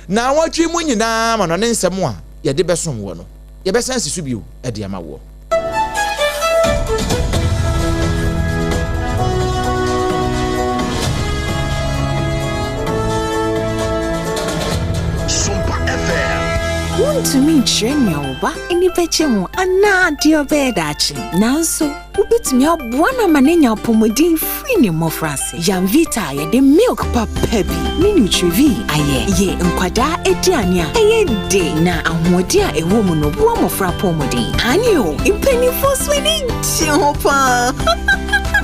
na awɔtwe mu nyinaa ma no ne nsɛm a yɛde bɛsom wɔ no yɛbɛsan si so bio de ama woɔ. Sompa Wuntumi nkyerɛ nea wo ba ani bɛgye ho anaa deɛ ɔbɛyɛ daakye, nanso wubetumi aboa no ama no anya apɔwmuden firi ne mmofraase. Yamvita a yɛde milk papa bi ne Nutrivie ayɛ yɛ nkwadaa aduane a ɛyɛ dɛ na ahoɔden a ɛwɔ mu no boa mmofra apɔwmuden. Aane o, mpanimfoɔ nso ani gye ho paa!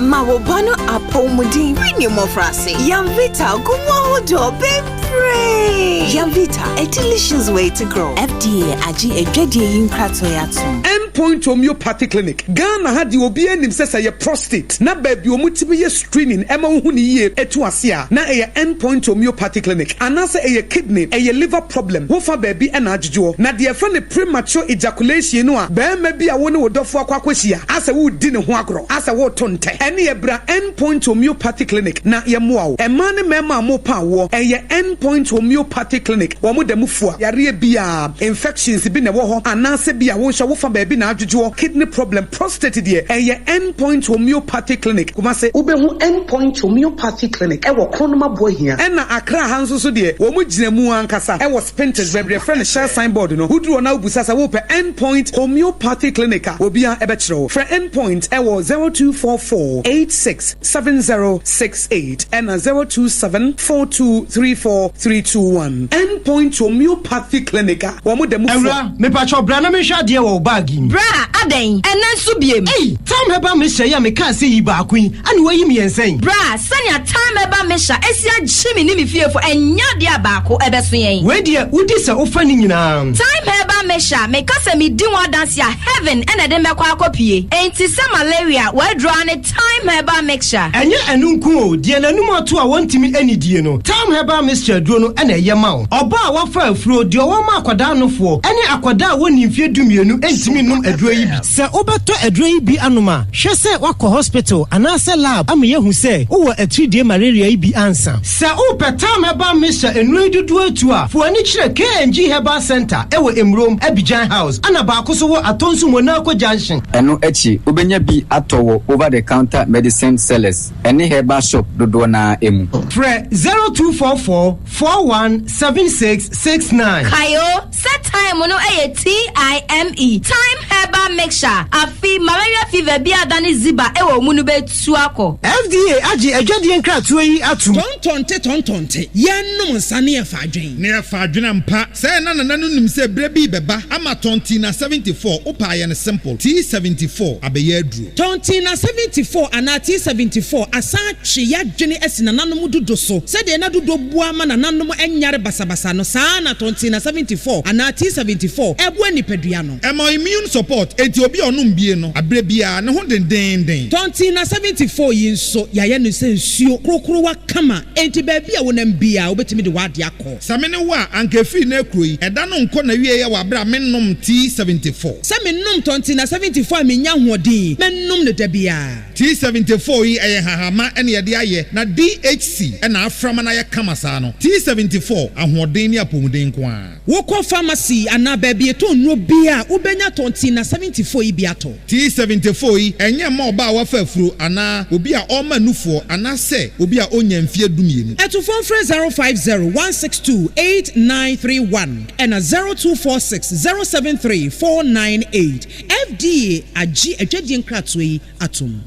Ma wo ba no apɔwmuden firi ne mmofraase. Yamvita gu mu ahodoɔ bebree! Yamvita, a delicious way to grow. FDA agye adwadie yi nkratoɔ yi atom. End Point Homeopathy Clinic, Ghana ha deɛ obiara nim sɛ sɛ ɛyɛ prostate na baabi a wɔtumi yɛ screening ɛma wohu no yie ɛtu ase a na ɛyɛ End Point Homeopathy Clinic anaasɛ ɛyɛ kidney, ɛyɛ liver problem wofa baabi ɛna adwodwoɔ. Na deɛ yɛfrɛ no premature ejaculation no a barima bi a wo ne wo dɔfoɔ akɔ akɔhyia asɛ woredi ne ho agorɔ asɛ woreto ntɛ ɛneɛ bra End Point Homeopathy Clinic na yɛmmoa wo. Mmaa ne mmarima a morepa awoɔ ɛyɛ End Point Homeopathy Clinic wɔn da mu fua yareɛ biara. Infections bi na ɛwɔ hɔ anaasɛ bi a wo nso wofa baabi na adwodwoɔ, kidney problem, prostate deɛ ɛyɛ End Point Homeopathy Clinic, Kumasi. Wobɛhu End Point Homeopathy Clinic wɔ Kronum Aboahia. Ɛna Accra ha nso so deɛ wɔn gyina mu ankasa wɔ Spintex baabi yɛfrɛ no Shell sign board no, woduru hɔ na wobisa sɛ wopɛ End Point Homeopathy Clinic a obiara bɛkyerɛ wo. Frɛ End Point wɔ 0244 86 7068 ɛna 027 4234 321. End Point Homeopathy Clinic a wɔn da mu fua. Awura, mepakyɛw bra na menhwɛ adeɛ wɔ wo bag yi mu. Bra, adɛn? Ɛnnɛ nso biem? Ei! Tam Herbal Mixture yi a mekaa sɛ yi baako yi, ɛna woayi mmiɛnsa yi? Bra, sɛnea Tam Herbal Mixture asi agye me ne me fiefo, ɛnyɛ adeɛ a baako ɛbɛso yɛn. Wei deɛ, wodi sɛ wofa ne nyinaa. Tam Herbal Mixture, meka sɛ medi ho adanse a, heaven na ɛde mɛkɔ akɔpue. Enti sɛ malaria, w'aduro ara ne Thyme Herbal Mixture. Ɛnyɛ ɛno nko o, deɛ n'anum ato a wɔntumi nnidie no, Thyme Herbal Mixture aduro no na ɛyɛ ma wo. Ɔbaa a wafa afuro, deɛ ɔwɔ ma akwadaa nofoɔ, ne akwadaa a wɔnnii mfeɛ dumienu ntumi nnom aduro yi bi. Sɛ wobɛtɔ aduro yi bi anom a, hwɛ sɛ woakɔ hospital anaasɛ lab ama yɛahu sɛ wowɔ atiridie malaria yi bi ansa. Sɛ wopɛ Thyme Herbal Mixture nnuro yi dodoɔ atu a, fa w'ani kyerɛ KNG Herbal Centre wɔ Emurom, Abidjan House, ɛna baako nso wɔ Atonsu Monaco Junction. Ɛno akyi, wobɛnya bi atɔ wɔ over the counter medicine sellers ne herbal shop dodoɔ no ara mu. Frɛ 0244 41 76 69. Kae o, sɛ thyme no yɛ TIME, Thyme Herbal Mixture, afe malaria fever bi a adane ziba wɔ wo mu no bɛtu akɔ. FDA agye adwadie nkratoɔ yi atom. Tɔntɔnte tɔntɔnte, yɛnnom nsa ne yɛfa adwen. Ne yɛfa adwen ampa. Sɛɛ na nana no nim sɛ berɛ bi rebɛba ama Tɔntina 74, wopɛ a yɛ no simple, T74 abɛyɛ aduro. Tɔntina 74 anaa T74 asan atwe y'adwene asi nananom dudo so. Sɛdeɛ na dudo boa ma nananom nyare basabasa no, saa ara na Tɔntina 74 anaa T74 boa nipadua no. Ɛma immune support, enti obi a ɔnom bie no, aberɛ biara, ne ho dendeenden. Tɔntina 74 yi nso, yɛayɛ no sɛ nsuo korokorowa kama, enti baabi a wonam biara, wobɛtumi de w'adeɛ akɔ. Sɛ me ne wo a, anka ɛfiri nnɛ rekuro yi, ɛda no nkɔ n'awieɛ wɔ aberɛ a mennom T74. Sɛ menom Tɔntina 74 a mennya ahoɔden, mɛnom no da biara. T74 yi, ɛyɛ nhahamma na yɛde ayɛ, na DHC na afra ma no ayɛ kama saa no. T74, ahoɔden ne apɔmuden nko ara. Wokɔ pharmacy anaa baabi yɛtɔn nnuro biara a, wobɛnya Tɔntina 74 yi bi atɔ. T74 yi, ɛnyɛ mma ɔbaa a wafa afuro anaa obi a ɔrema nufoɔ anaasɛ obi a ɔnnya mfeɛ dumienu. Atufoɔ mfrɛ 050 162 8931 ɛna 0246 073 498. FDA agye adwadie nkratoɔ yi atom.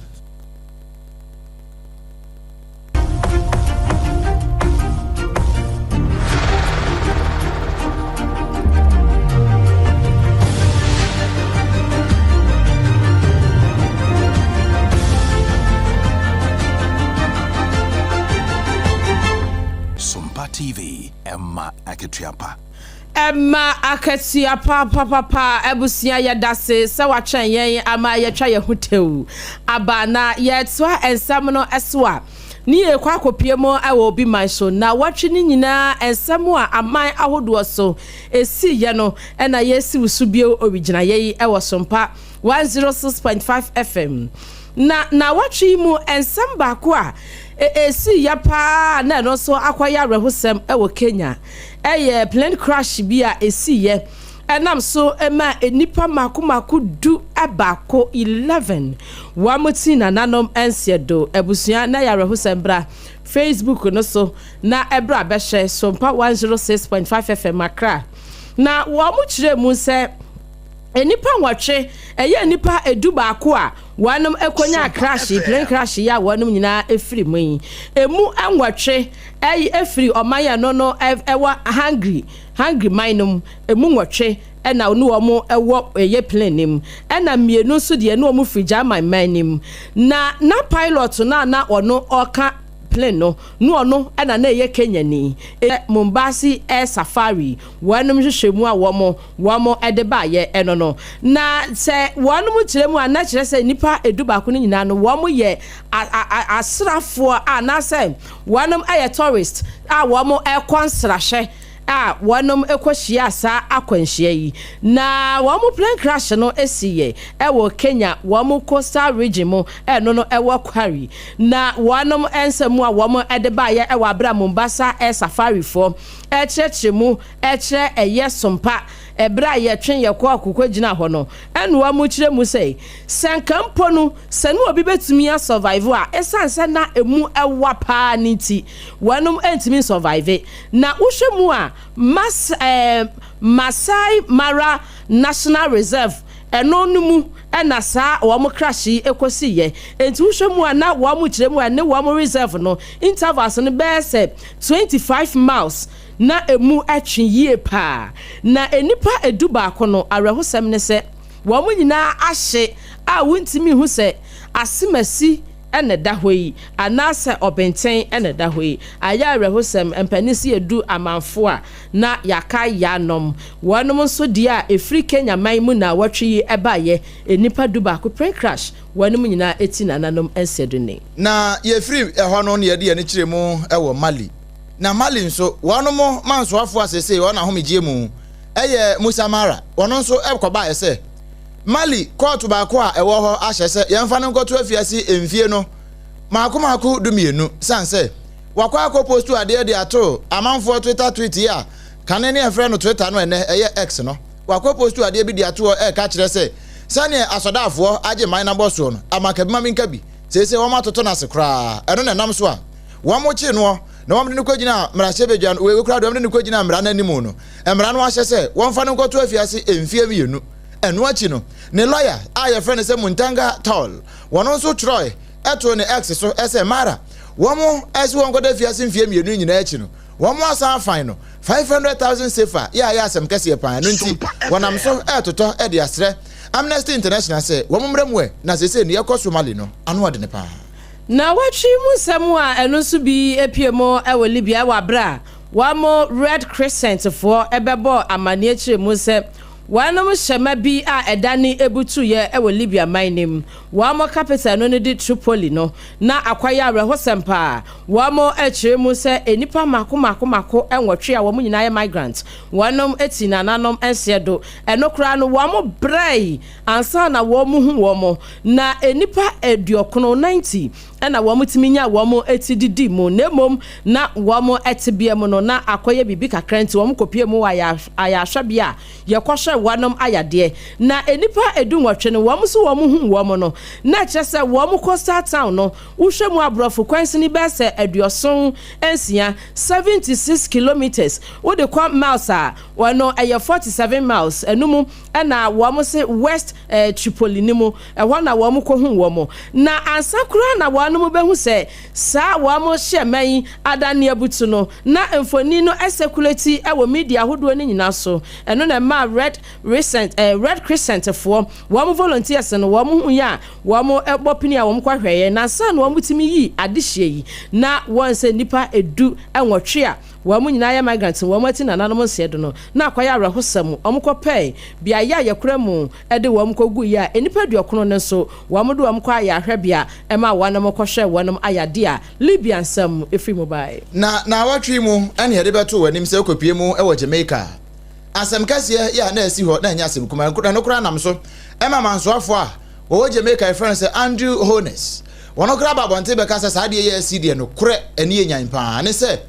Sompa TV, ɛma akatua pa. Ɛma akatua pa papapa abusua yɛdase sɛ watwɛn yɛn ama yɛatwa yɛn ho tew aba na yɛtoa nsɛm no so a ne yɛkɔ akɔpie mu wɔ obi man so na wɔtwe ne nyinaa nsɛm a aman ahodoɔ so ɛsiiɛ no ɛna yɛsiw so bio owigyinaeɛ yi wɔ Sompa 106.5 FM na naawɔtwe yi mu nsɛm baako a ɛsiiɛ paa na ɛno nso akɔyɛ awerɛhosɛm wɔ Kenya Ɛyɛ plane crash bi a ɛsiiɛ ɛnam so maa nnipa mmaako mmaako du baako, 11, wɔn ti nananom nseɛdo abusua na ɛyɛ awerɛhosɛm bra Facebook no so na ɛbra bɛhwɛ Sompa 106.5 FM Accra. Na wɔkyerɛɛ mu sɛ nnipa nwɔtwe, ɛyɛ nnipa edubaako a wɔnom kɔnyaa crash yi, plane crash yi a wɔnom nyinaa firi mu yi, emu nwɔtwe firi ɔman a ɛno no ɛwɔ Hungary, Hungary man no mu, emu nwɔtwe na ne wɔn wɔ ɛyɛ plane no mu, ɛna mmienu nso deɛ ne wɔn firi German man no mu. Na na pilot no a na ɔno ɔka plane no, ne ɔno na na ɛyɛ Kenyani. Mombasi Air Safari wɔnom nhwehwɛmu a wɔn wɔn de baeɛ ɛno no. Na sɛ wɔnom kyerɛ mu a na kyerɛ sɛ nnipa edubaako no nyinaa no wɔn yɛ asrafoɔ anaasɛ wɔnom yɛ tourist a wɔn rekɔ nsrahwɛ a wɔnom kɔ hyiaa saa akwanhyia yi. Na wɔn plane crash no siiɛ wɔ Kenya wɔn coastal region mu ɛno no ɛwɔ Kwari. Na wɔnom nsɛm a wɔn de baeɛ wɔ aberɛ a Mombasa Air Safari foɔ rekyerɛkyerɛ mu kyerɛ ɛyɛ sompa ɛberɛ a yɛtwe yɛkɔ akokɔ gyina hɔ no ɛna wɔn kyerɛ mu sɛ sɛ nka mpo no sɛ ne obi bɛtumi a survive a ɛsiane sɛ na ɛmu ɛwa paa no nti wɔnom ɛntumi nsurvive. Na wohwɛ mu a Mas eh, Masai Mara National Reserve ɛno no mu ɛna saa wɔn crash yi ɛkɔsiiɛ. Enti wohwɛ mu a na wɔn kyerɛ mu a ɛne wɔn reserve no intervals no bɛyɛ sɛ 25 miles na ɛmu ɛtwe yie paa. Na nnipa dubaako no awerɛhosɛm ne sɛ wɔn nyinaa ahye a wontumi nhu sɛ asemasi na ɛda hɔ yi anaasɛ ɔbenten na ɛda hɔ yi. Ayɛ awerɛhosɛm, mpanin sɛ yɛdu amanfo a na yɛaka yɛanom. Wɔnom nso deɛ a ɛfiri Kenya man mu naawɔtwe yi baeɛ, nnipa dubaako plane crash, wɔnom nyinaa ti nananom nsɛdo ni. Na yɛfiri hɔ no na yɛde yɛn ani kyerɛ mu wɔ Mali. Na Mali nso, wɔnom mansoafoɔ a seesei ɔwɔ n'ahomegyeɛ mu yɛ Moussa Mara, ɔno nso kɔbaeɛ sɛ Mali kɔɔto baako a ɛwɔ hɔ ahyɛ sɛ yɛmfa no nkɔto afiase mfie no maako maako dumienu sane sɛ wakɔ akɔ postu adeɛ de ato amanfoɔ Twitter tweet yi a kane ne yɛfrɛ no Twitter no ɛnɛ ɛyɛ X no wakɔ postu adeɛ bi de ato hɔ ɛreka kyerɛ sɛ sɛdeɛ asɔdaafoɔ agye man no abɔ soɔ no ama kabi ma menka bi seesei wɔn atoto no ase koraa ɛno na ɛnam so a wɔn kyee noɔ na wɔn de no kɔgyina mmarahyɛbadwa no wei koraa de wɔn de no kɔgyina mmara no anim no mmara no ahyɛ sɛ wɔmfa no nkɔto afiase mfie mmienu. Ɛno akyi no, ne lɔya a yɛfrɛ no sɛ Muntanga Tall, wɔn nso twerɛe too ne X so sɛ Mara, wɔn se wɔnkɔda afiase mfeɛ mmienu nyinaa akyi no, wɔn asan afan no 500,000 sefa yɛ a ɛyɛ asɛm kɛseɛ paa. Ɛno nti, wɔnam so retotɔ de asrɛ Amnesty International sɛ wɔn mmra mu ɛ, na seesei nea ɛrekɔ so Mali no, ano ɔdene paa. Nnawɔtwe mu nsɛm a ɛno nso bi pue mu wɔ Libya wɔ bere a wɔn Red Crescent foɔ bɛbɔɔ amanneɛ kyerɛɛ mu sɛ wɔnom hyɛma bi a ɛdane butuiɛ wɔ Libya man no mu, wɔn capital no no de Tripoli no, na akɔyɛ awerɛhosɛm paa. Wɔn kyerɛ mu sɛ nnipa mako mako mako nwɔtwe a wɔn nyinaa yɛ migrant, wɔnom ti nananom nseɛ do, ɛno koraa no wɔn brɛe ansa na wɔn hu wɔn, na nnipa aduɔkono, 90, na wɔtumi nyaa wɔn ti didii mu, na mmom na wɔn tebea mu no, na akɔyɛ biribi kakra nti wɔkɔpuee mu wɔ ayarehwɛbea a yɛkɔhwɛ wɔnom ayadeɛ. Na nnipa dunwɔtwe no, wɔn nso wɔn huu wɔn no, na ɛkyerɛ sɛ wɔn coastal town no, wohwɛ mu a borɔfo kwansini bɛyɛ sɛ 76, 76 kilometres, wode kɔ miles a, ɛno ɛyɛ 47 miles, ɛno mu na wɔn se west Tripoli no mu, ɛhɔ na wɔn kɔhuu wɔn. Na ansa koraa na wɔnom bɛhu sɛ saa wɔn hyɛmma yi adane abutu no, na mfoni no ɛsɛkulati wɔ media ahodoɔ no nyinaa so. Ɛno na ɛmaa Red Recent, Red Crescent foɔ, wɔn volunteers no, wɔn huiɛ a wɔn bɔ pini a wɔn kɔhwɛeɛ, na ansa na wɔn tumi yii adehyeɛ yi, na wɔn sɛ nnipa du nwɔtwe a wɔn nyinaa yɛ migrants no, wɔn ati nananom nseɛ do no, na akɔyɛ awerɛhosɛm. Wɔn kɔpɛɛ beaeɛ a yɛkora mu de wɔn kɔguiɛ a nnipa aduɔkono no nso, wɔde wɔn kɔɔ ayarehwɛbea maa wɔnom kɔhwɛɛ wɔnom ayadeɛ a Libya nsɛm firi mu baeɛ. Na naawɔtwe yi mu na yɛde bɛto w'anim sɛ wokɔpue mu wɔ Jamaica a, asɛm kɛseɛ yɛ a na asi hɔ na ɛnyɛ asɛm kumaa. Ɛno koraa nam so ma mansoafoɔ a wɔwɔ Jamaica a yɛfrɛ no sɛ Andrew Holness, wɔn koraa ba abɔnten bɛka sɛ saa adeɛ yi a asi deɛ nokorɛ ani yɛ nyan paa ne sɛ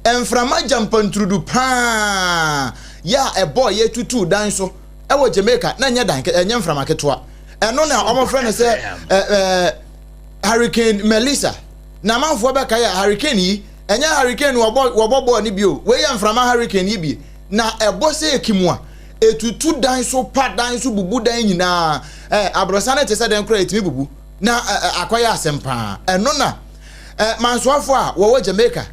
mframa gyampanturudu paa yɛ a ɛbɔɔ yɛ tutuu dan so wɔ Jamaica na ɛnyɛ dan ɛnyɛ mframa ketewa. Ɛno na wɔfrɛ no sɛ ɛɛ Hurricane Melissa. Na amanfoɔ bɛkae a hurricane yi ɛnyɛ hurricane wɔbɔ wɔbɔ bɔɔl no bio. Wei yɛ mframa hurricane yi bi. Na ɛbɔ sɛ ekim a, etutu dan so, pa dan so, bubu dan nyinaa. Ɛ, aborɔsan no te sɛ dɛn koraa a, etumi bubu. Na ɛ, ɛ, akɔyɛ asɛm paa. Ɛno na ɛ, mansoafo a wɔwɔ Jamaica,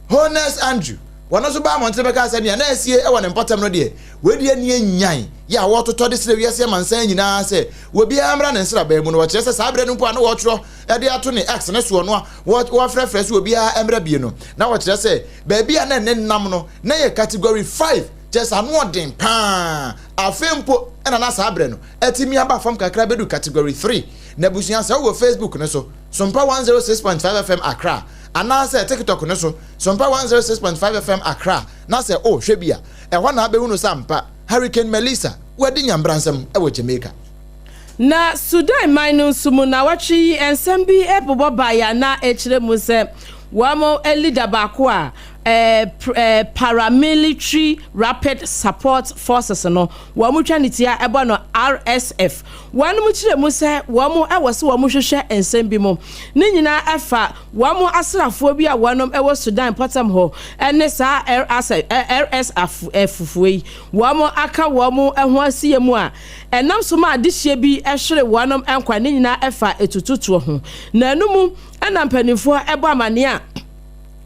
Holness Andrew, wɔn nso baa mmɔntene bɛkaa sɛ nea na asie wɔ ne mpɔtam no deɛ, wei deɛ nea nyan yɛ a wɔretotɔ de srɛ wiase amansan nyinaa sɛ obiara mmra ne nsraban mu no. Wɔkyerɛ sɛ saa berɛ no mpo a na wɔretwerɛ de ato ne X no soɔ no a wɔrefrɛfrɛ sɛ obiara mmra bie no, na wɔkyerɛ sɛ baabi a na ne nam no na yɛ category 5, kyerɛ sɛ ano ɔden paa. Afei mpo na na saa berɛ no atumi aba fam kakra bɛdu category 3. Na abusua, sɛ wowɔ Facebook no so, Sompa 106.5 FM Accra, anaasɛ TikTok no so, Sompa 106.5 FM Accra, na sɛ o hwɛ bi a, ɛhɔ na abɛhunu sɛ ampa Hurricane Melissa wadi nyambransɛm wɔ Jamaica. Na Sudan man no nso mu nnawɔtwe yi nsɛm bi bobɔ baeɛ a na ɛkyerɛ mu sɛ wɔn leader baako a paramilitary Rapid Support Forces no wɔtwa ne ti a ɛbɔ no RSF. Wɔn kyerɛ mu sɛ wɔn wɔ sɛ wɔn hwehwɛ nsɛm bi mu. Ne nyinaa ɛfa wɔn asrafoɔ bi a wɔn wɔ Sudan mpɔtam hɔ ne saa RSF foɔ yi wɔn aka wɔn ho asie mu a ɛnam so ma adehyeɛ bi hwere wɔn nkwa. Ne nyinaa ɛfa etututoɔ ho. Na ɛno mu na mpanimfoɔ bɔ amaneɛ a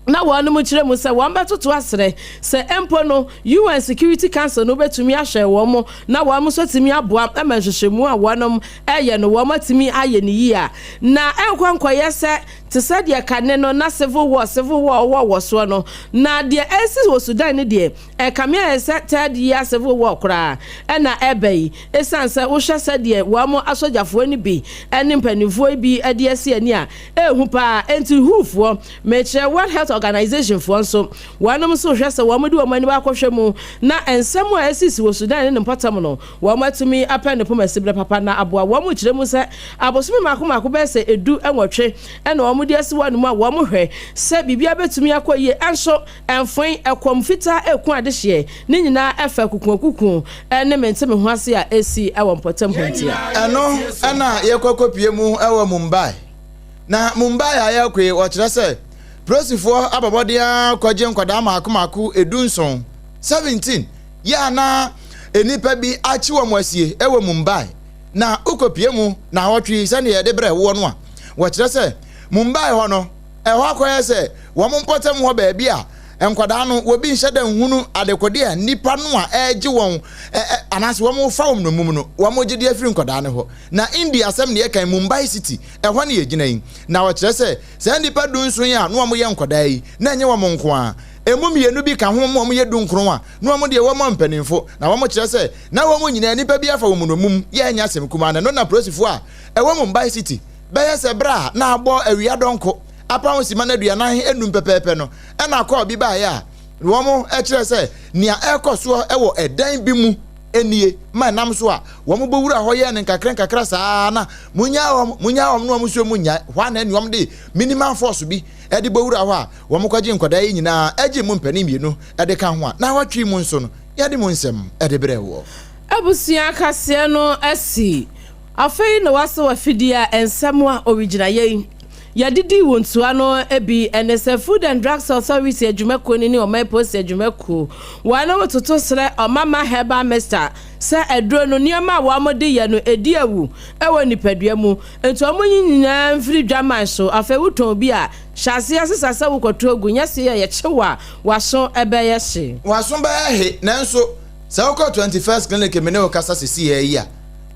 na wɔnom kyerɛ mu sɛ wɔn bɛtoto asrɛ sɛ mpo no UN Security Council no bɛtumi ahwɛ wɔn na wɔn nso atumi aboa ma nhwehwɛmu a wɔnom ɛyɛ no wɔn atumi ayɛ no yie a na ɛnkɔ nkɔyɛ sɛ te sɛ deɛ kane no na civil war civil war wɔ wɔ soɔ no. Na deɛ ɛresi wɔ Sudan no deɛ ɛkame ayɛ sɛ third year civil war koraa ɛna ɛreba yi ɛsiane sɛ wohwɛ sɛdeɛ wɔn asogyafoɔ no bi ne mpanimfoɔ yi bi de asi ani a ɛrehu paa. Enti WHO foɔ, mekyerɛ World Health Organization foɔ nso, wɔnom nso rehwɛ sɛ wɔn de wɔn ani akɔhwɛ mu na nsɛm a ɛsisi wɔ Sudan ne ne mpɔtam no, wɔn atumi apɛ ne poma siberɛ papa na aboa wɔn. Kyerɛ mu sɛ abosome mmaako mmaako bɛyɛ sɛ edu nwɔtwe na wɔn de asi hɔ nom a wɔn hwɛ sɛ biribiara bɛtumi akɔ yie. Nso ɛmfoe, ɛkɔm fitaa ɛku adehyeɛ, ne nyinaa ɛfa akukuakuku ne mente me ho ase a ɛsi wɔ mpɔtam hɔ ntia. Ɛno na yɛkɔ kɔpue mu wɔ Mumbai. Na Mumbai a yɛrekɔ yi, wɔkyerɛ sɛ polisifoɔ abɔ mmɔden ara kɔgye nkwadaa mmaako mmaako 17, 17, yɛ a na nnipa bi akye wɔn asie wɔ Mumbai. Na wokɔpue mu naawɔtwe yi sɛdeɛ yɛde brɛ woɔ no a, wɔkyerɛ sɛ Mumbai hɔ no, ɛhɔ akɔyɛ sɛ wɔn mpɔtam hɔ baabi a nkwadaa no wɔbi nhyɛ da nhunu adekode a nnipa no a ɛregye wɔn anaasɛ wɔn refa wɔn nnommum no wɔn gye de afiri nkwadaa no hɔ. Na India asɛm na yɛka yi, Mumbai City, ɛhɔ na yɛgyina yi. Na wɔkyerɛ sɛ saa nnipa dunson yi a na wɔyɛ nkwadaa yi, na ɛnyɛ wɔn nko ara. Emu mmienu bi ka ho ma wɔyɛ dunkron a na wɔn deɛ wɔmmɔ mpanimfo. Na wɔkyerɛ sɛ na wɔn nyinaa nnipa bi afa wɔn nnommum yɛ ɛnyɛ asɛm kumaa. Na ɛno na polisifoɔ a ɛwɔ Mumbai City bɛyɛ sɛ berɛ a na abɔ awia dɔnko apam simma no 45 pɛpɛɛpɛ no na kɔɔ bi baeɛ a wɔkyerɛ sɛ nea ɛrekɔ soɔ wɔ ɛdan bi mu nie ma ɛnam so a wɔbɔ wura hɔ yɛɛ no nkakra nkakra saa na monyaa wɔn monyaa wɔn na wɔn nso mu nnyae hɔ a na ɛne wɔn de minimal force bi de bɔ wura hɔ a wɔkɔgye nkwadaa yi nyinaa agye mu mpanin mmienu de ka ho a na awɔtwe mu nso no yɛde mu nsɛm de brɛ woɔ. Abusua kaseɛ no asi. Afei na wɔasɔ afidie a nsɛm a owigyinaeɛ yi yɛde dii wɔn ntua no bi ne sɛ Food and Drugs Authority adwumakuo no ne Ɔman Polisi adwumakuo wɔn retoto srɛ Ɔmama Herbal Mixture sɛ aduro no nneɛma a wɔde yɛ no ɛdi awu wɔ nipadua mu nti wɔn nyi nyinaa mfiri dwaman so. Afei wotɔn bi a hyɛ aseɛ sesa sɛ wokɔtɔ gu nyɛ se yɛkye wo a w'aso bɛyɛ hye. W'aso bɛyɛ he nanso sɛ wokɔ 21st Clinic me ne wo kasa sesei yi a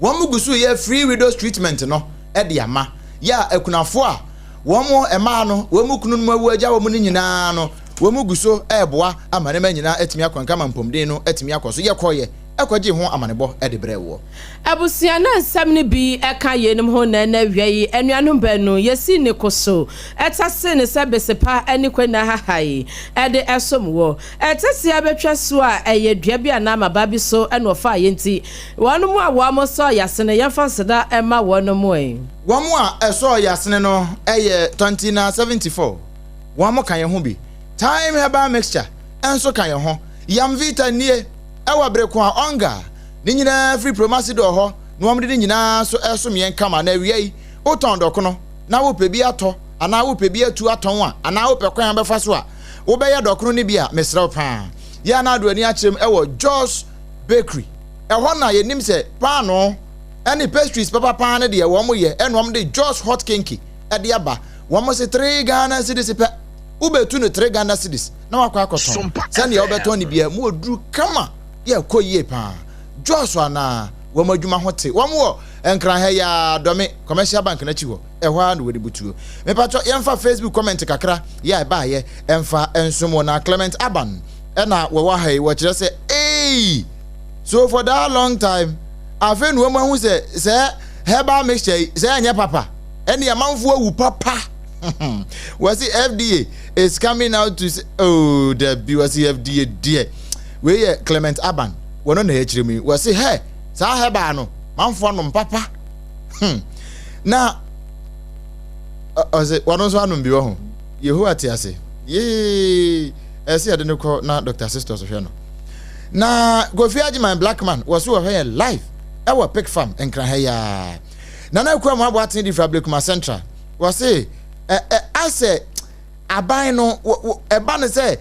wɔn gu so reyɛ free widows treatment no de ama yɛ a akunafoɔ a wɔn mmaa no wɔn kununom awu agya wɔn no nyinaa no wɔn gu so reboa ama nneɛma nyinaa atumi akɔ nka ma mpɔmuden no atumi akɔ so. Yɛkɔeɛ kɔgyee ho amanebɔ de brɛɛ woɔ. Abusua no nsɛm no bi ka yeinom ho na ɛnnɛ awia yi anuanom baanu, yɛsii ne koso tasee no sɛ besepa ne kwanna hahae de som wɔ. Ɛte sɛ abɛtwa su a ɛyɛ dua bi anaa mmabaa bi so na ɔfaa yɛ nti, wɔn a wɔsɔɔ yɛn asene, yɛmfa aseda mma wɔn ɛ. Wɔn a ɛsɔɔ yɛn asene no yɛ Tontina 74, wɔn ka yɛn ho bi. Thyme Herbal Mixture nso ka yɛn ho. Yamvita nie, ɛwɔ bere ko a Onga, ne nyinaa firi Promasidor hɔ na wɔde ne nyinaa nso resom yɛn kama. Na awia yi, wotɔn dɔkono na wopɛ bi atɔ anaa wopɛ bi atu atɔn a, anaa wopɛ kwan a wobɛfa so a wobɛyɛ dɔkono no bi a, mesrɛ wo paa. Yɛ a na ado ani akyerɛ mu wɔ Jos Bakery. Ɛhɔ na yɛnim sɛ paanoo ne pastries papa paa no deɛ wɔn yɛ ɛna wɔn de Jos Hot Kenke de aba. Wɔn se 3 Ghana cedis pɛ. Wobɛtu no 3 Ghana cedis na wakɔ akɔtɔn. Sɛdeɛ wobɛtɔn no biara mu ɔduru kama yɛ kɔ yie paa. Jos anaa wɔn adwuma ho te. Wɔn wɔ Nkran ha yi ara, Dɔme Commercial Bank no akyi hɔ. Ɛhɔ ara na wɔde butuo. Mepatwɔ yɛmfa Facebook comment kakra yɛ a ɛbaayɛ ɛmfa nsom wɔ na Clement Aban ɛna wɔwɔ ha yi wɔkyerɛ sɛ eii so for that long time afei na wɔn ahu sɛ sɛ herbal mixture yi sɛ ɛnyɛ papa ɛne amanfoɔ awu papa wɔsi FDA is coming out to say oh dabi wɔsi FDA deɛ wei yɛ Clement Aban wɔn na ɛkyerɛ mu yi wɔsi hɛ saa herbal no manfoɔ anom papa Hmm. Na ɔsɛ wɔn nso anom bi wɔ ho. Yehowa te ase. Yee. Ɛsɛ yɛde no kɔ na Dr. Sisters hwɛ no. Na Kofi Agyeman Blackman wɔ so wɔhwɛ yɛn live ɛwɔ Pig Farm Nkran ha yi Nana Akua mu aboaten di fra Blekuma Central. Wɔse ɛ ɛ asɛ aban no ɛba no sɛ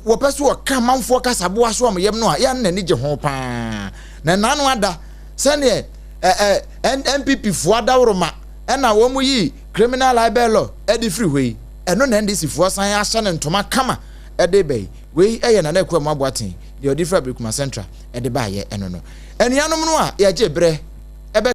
wɔpɛ so wɔka amanfoɔ kasaboa so wɔn yam no a yɛn n'ani gye ho paa. Na nano ada sɛdeɛ ɛ ɛ NPP foɔ adaworoma ɛna wɔn yi criminal libel law ɛde firi hɔ yi ɛno na NDC foɔ san ahyɛ ne ntoma kama ɛde ba yi wei ɛyɛ Nana Akua Amoah Boateng deɛ ɔde firi Ablekuma Central ɛde baayɛ ɛno no anuanom no a yɛgye berɛ.